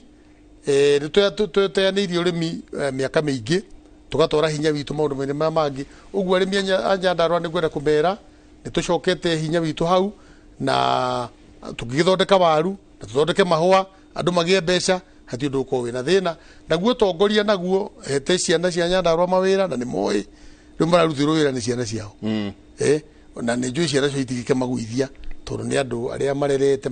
nĩ tweanĩirie ũrĩmi mĩaka mĩingĩ tũgatwara hinya witũ maũndũ marĩa mangĩ ũguo arĩmi a Nyandarua nĩ ngwenda kũmera nĩ tũcokete hinya witũ hau na tũngĩgĩthondeka waru na tũthondeke mahũa andũ magĩe mbeca hatirĩ ũndũ ũkorwo wĩna thĩna naguo ũtongoria naguo hete ciana cia Nyandarua mawĩra na nĩ moĩ rĩu mararutĩrwo wĩra nĩ ciana ciao na nĩ njũĩ ciana cio itingĩkĩmaguithia tondũ nĩ andũ arĩa marerete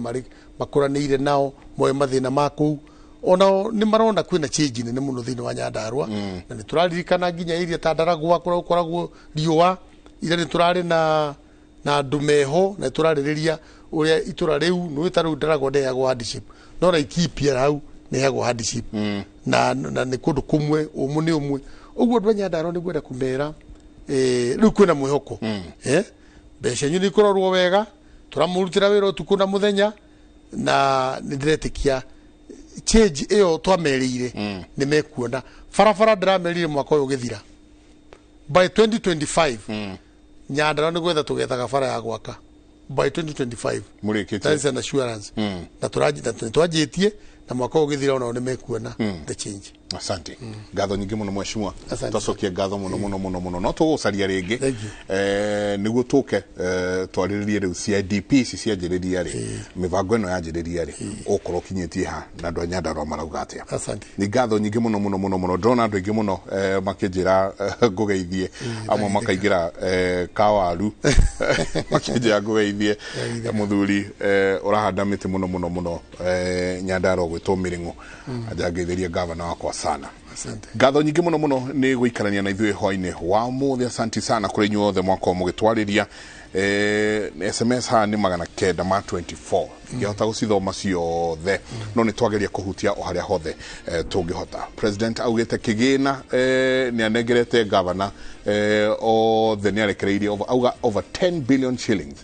makũranĩire nao moĩ mathĩna ma kũu onao nĩ marona kwĩna change nene mũno thĩinĩ wa Nyandarua na nĩ tũraririkana nginya area ta Ndaragwa kũrĩa gũkoragwo riũa ira nĩ tũrarĩ na andũ meho na tũrarĩrĩria ũrĩa itũra rĩu nĩ ta rĩu Ndaragwa ndĩheagwo hardship no Laikipia hau nĩheagwo hardship na nĩ kũndũ kũmwe ũmwe nĩ ũmwe ũguo andũ a Nyandarua nĩ ngwenda kũmera rĩu kwĩna mwĩhoko mbeca inyuĩ nĩ ikũrorwo wega tũramũrutĩra wĩra ũtukũ na mũthenya na nĩ ndĩretĩkia change ĩyo twamerĩire nĩ mekuona barabara ndĩramerire mwaka ũyũ ũgĩthira by 2025 Nyandarua nĩ gwetha tũgethaga bara ya gwaka by 2025 mũrĩkĩtie that is an assurance na twanjĩtie na mwaka ũyũ ũgĩthira onao nĩ mekuona the change. Asante. Ngatho nyingĩ mũno mheshimiwa twacokie ngatho mũno mũno mũno mũno no tũgũcaria rĩngĩ nĩguo tũke twarĩrĩrie rĩu CIDP ici cianjĩrĩria rĩ mĩbango ĩno yanjĩrĩria rĩ ũkorwo ũkinyĩtie ha na andũ a Nyandarua marauga atĩa. Asante. Nĩ ngatho nyingĩ mũno mũno mũno mũno ndĩrona andũ aingĩ mũno makĩnjĩra ngũgeithie amwe makaingĩra kawaru makĩnjĩra ngũgeithie mũthuri ũrahanda mĩtĩ mũno mũno mũno Nyandarua gwĩtwo Mĩrĩng'ũ anjangeithĩrie gavana wakwa sana. Asante. Ngatho nyingĩ mũno mũno nĩ gũikarania na ithuĩ hwainĩ wa ũmũthĩ. Asanti sana kũrĩ inyuĩ othe mwakorwo mũgĩtwarĩria SMS haha nĩ 924 ingĩhota gũcithoma ciothe no nĩ twageria kũhutia o harĩa hothe tũngĩhota. President augĩte kĩgĩna nĩ anengerete gavana othe nĩ arekereirie auga over 10 billion shillings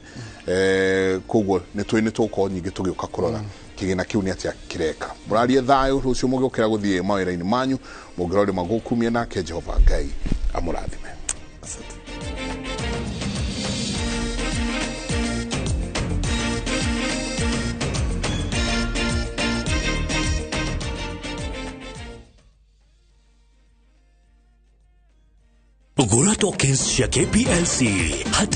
koguo nĩ tũĩ nĩ tũgũkorwo nyingĩ tũgĩũka kũrora kĩgĩna kĩu nĩ atĩa kĩreka. Mũrarie thayũ rũciũ mũgĩũkĩra gũthiĩ mawĩra-inĩ manyu mũngĩrorĩma gũkumia nake Jehova Ngai amũrathime. Asante. Gũra tokens cia KPLC hatarĩ.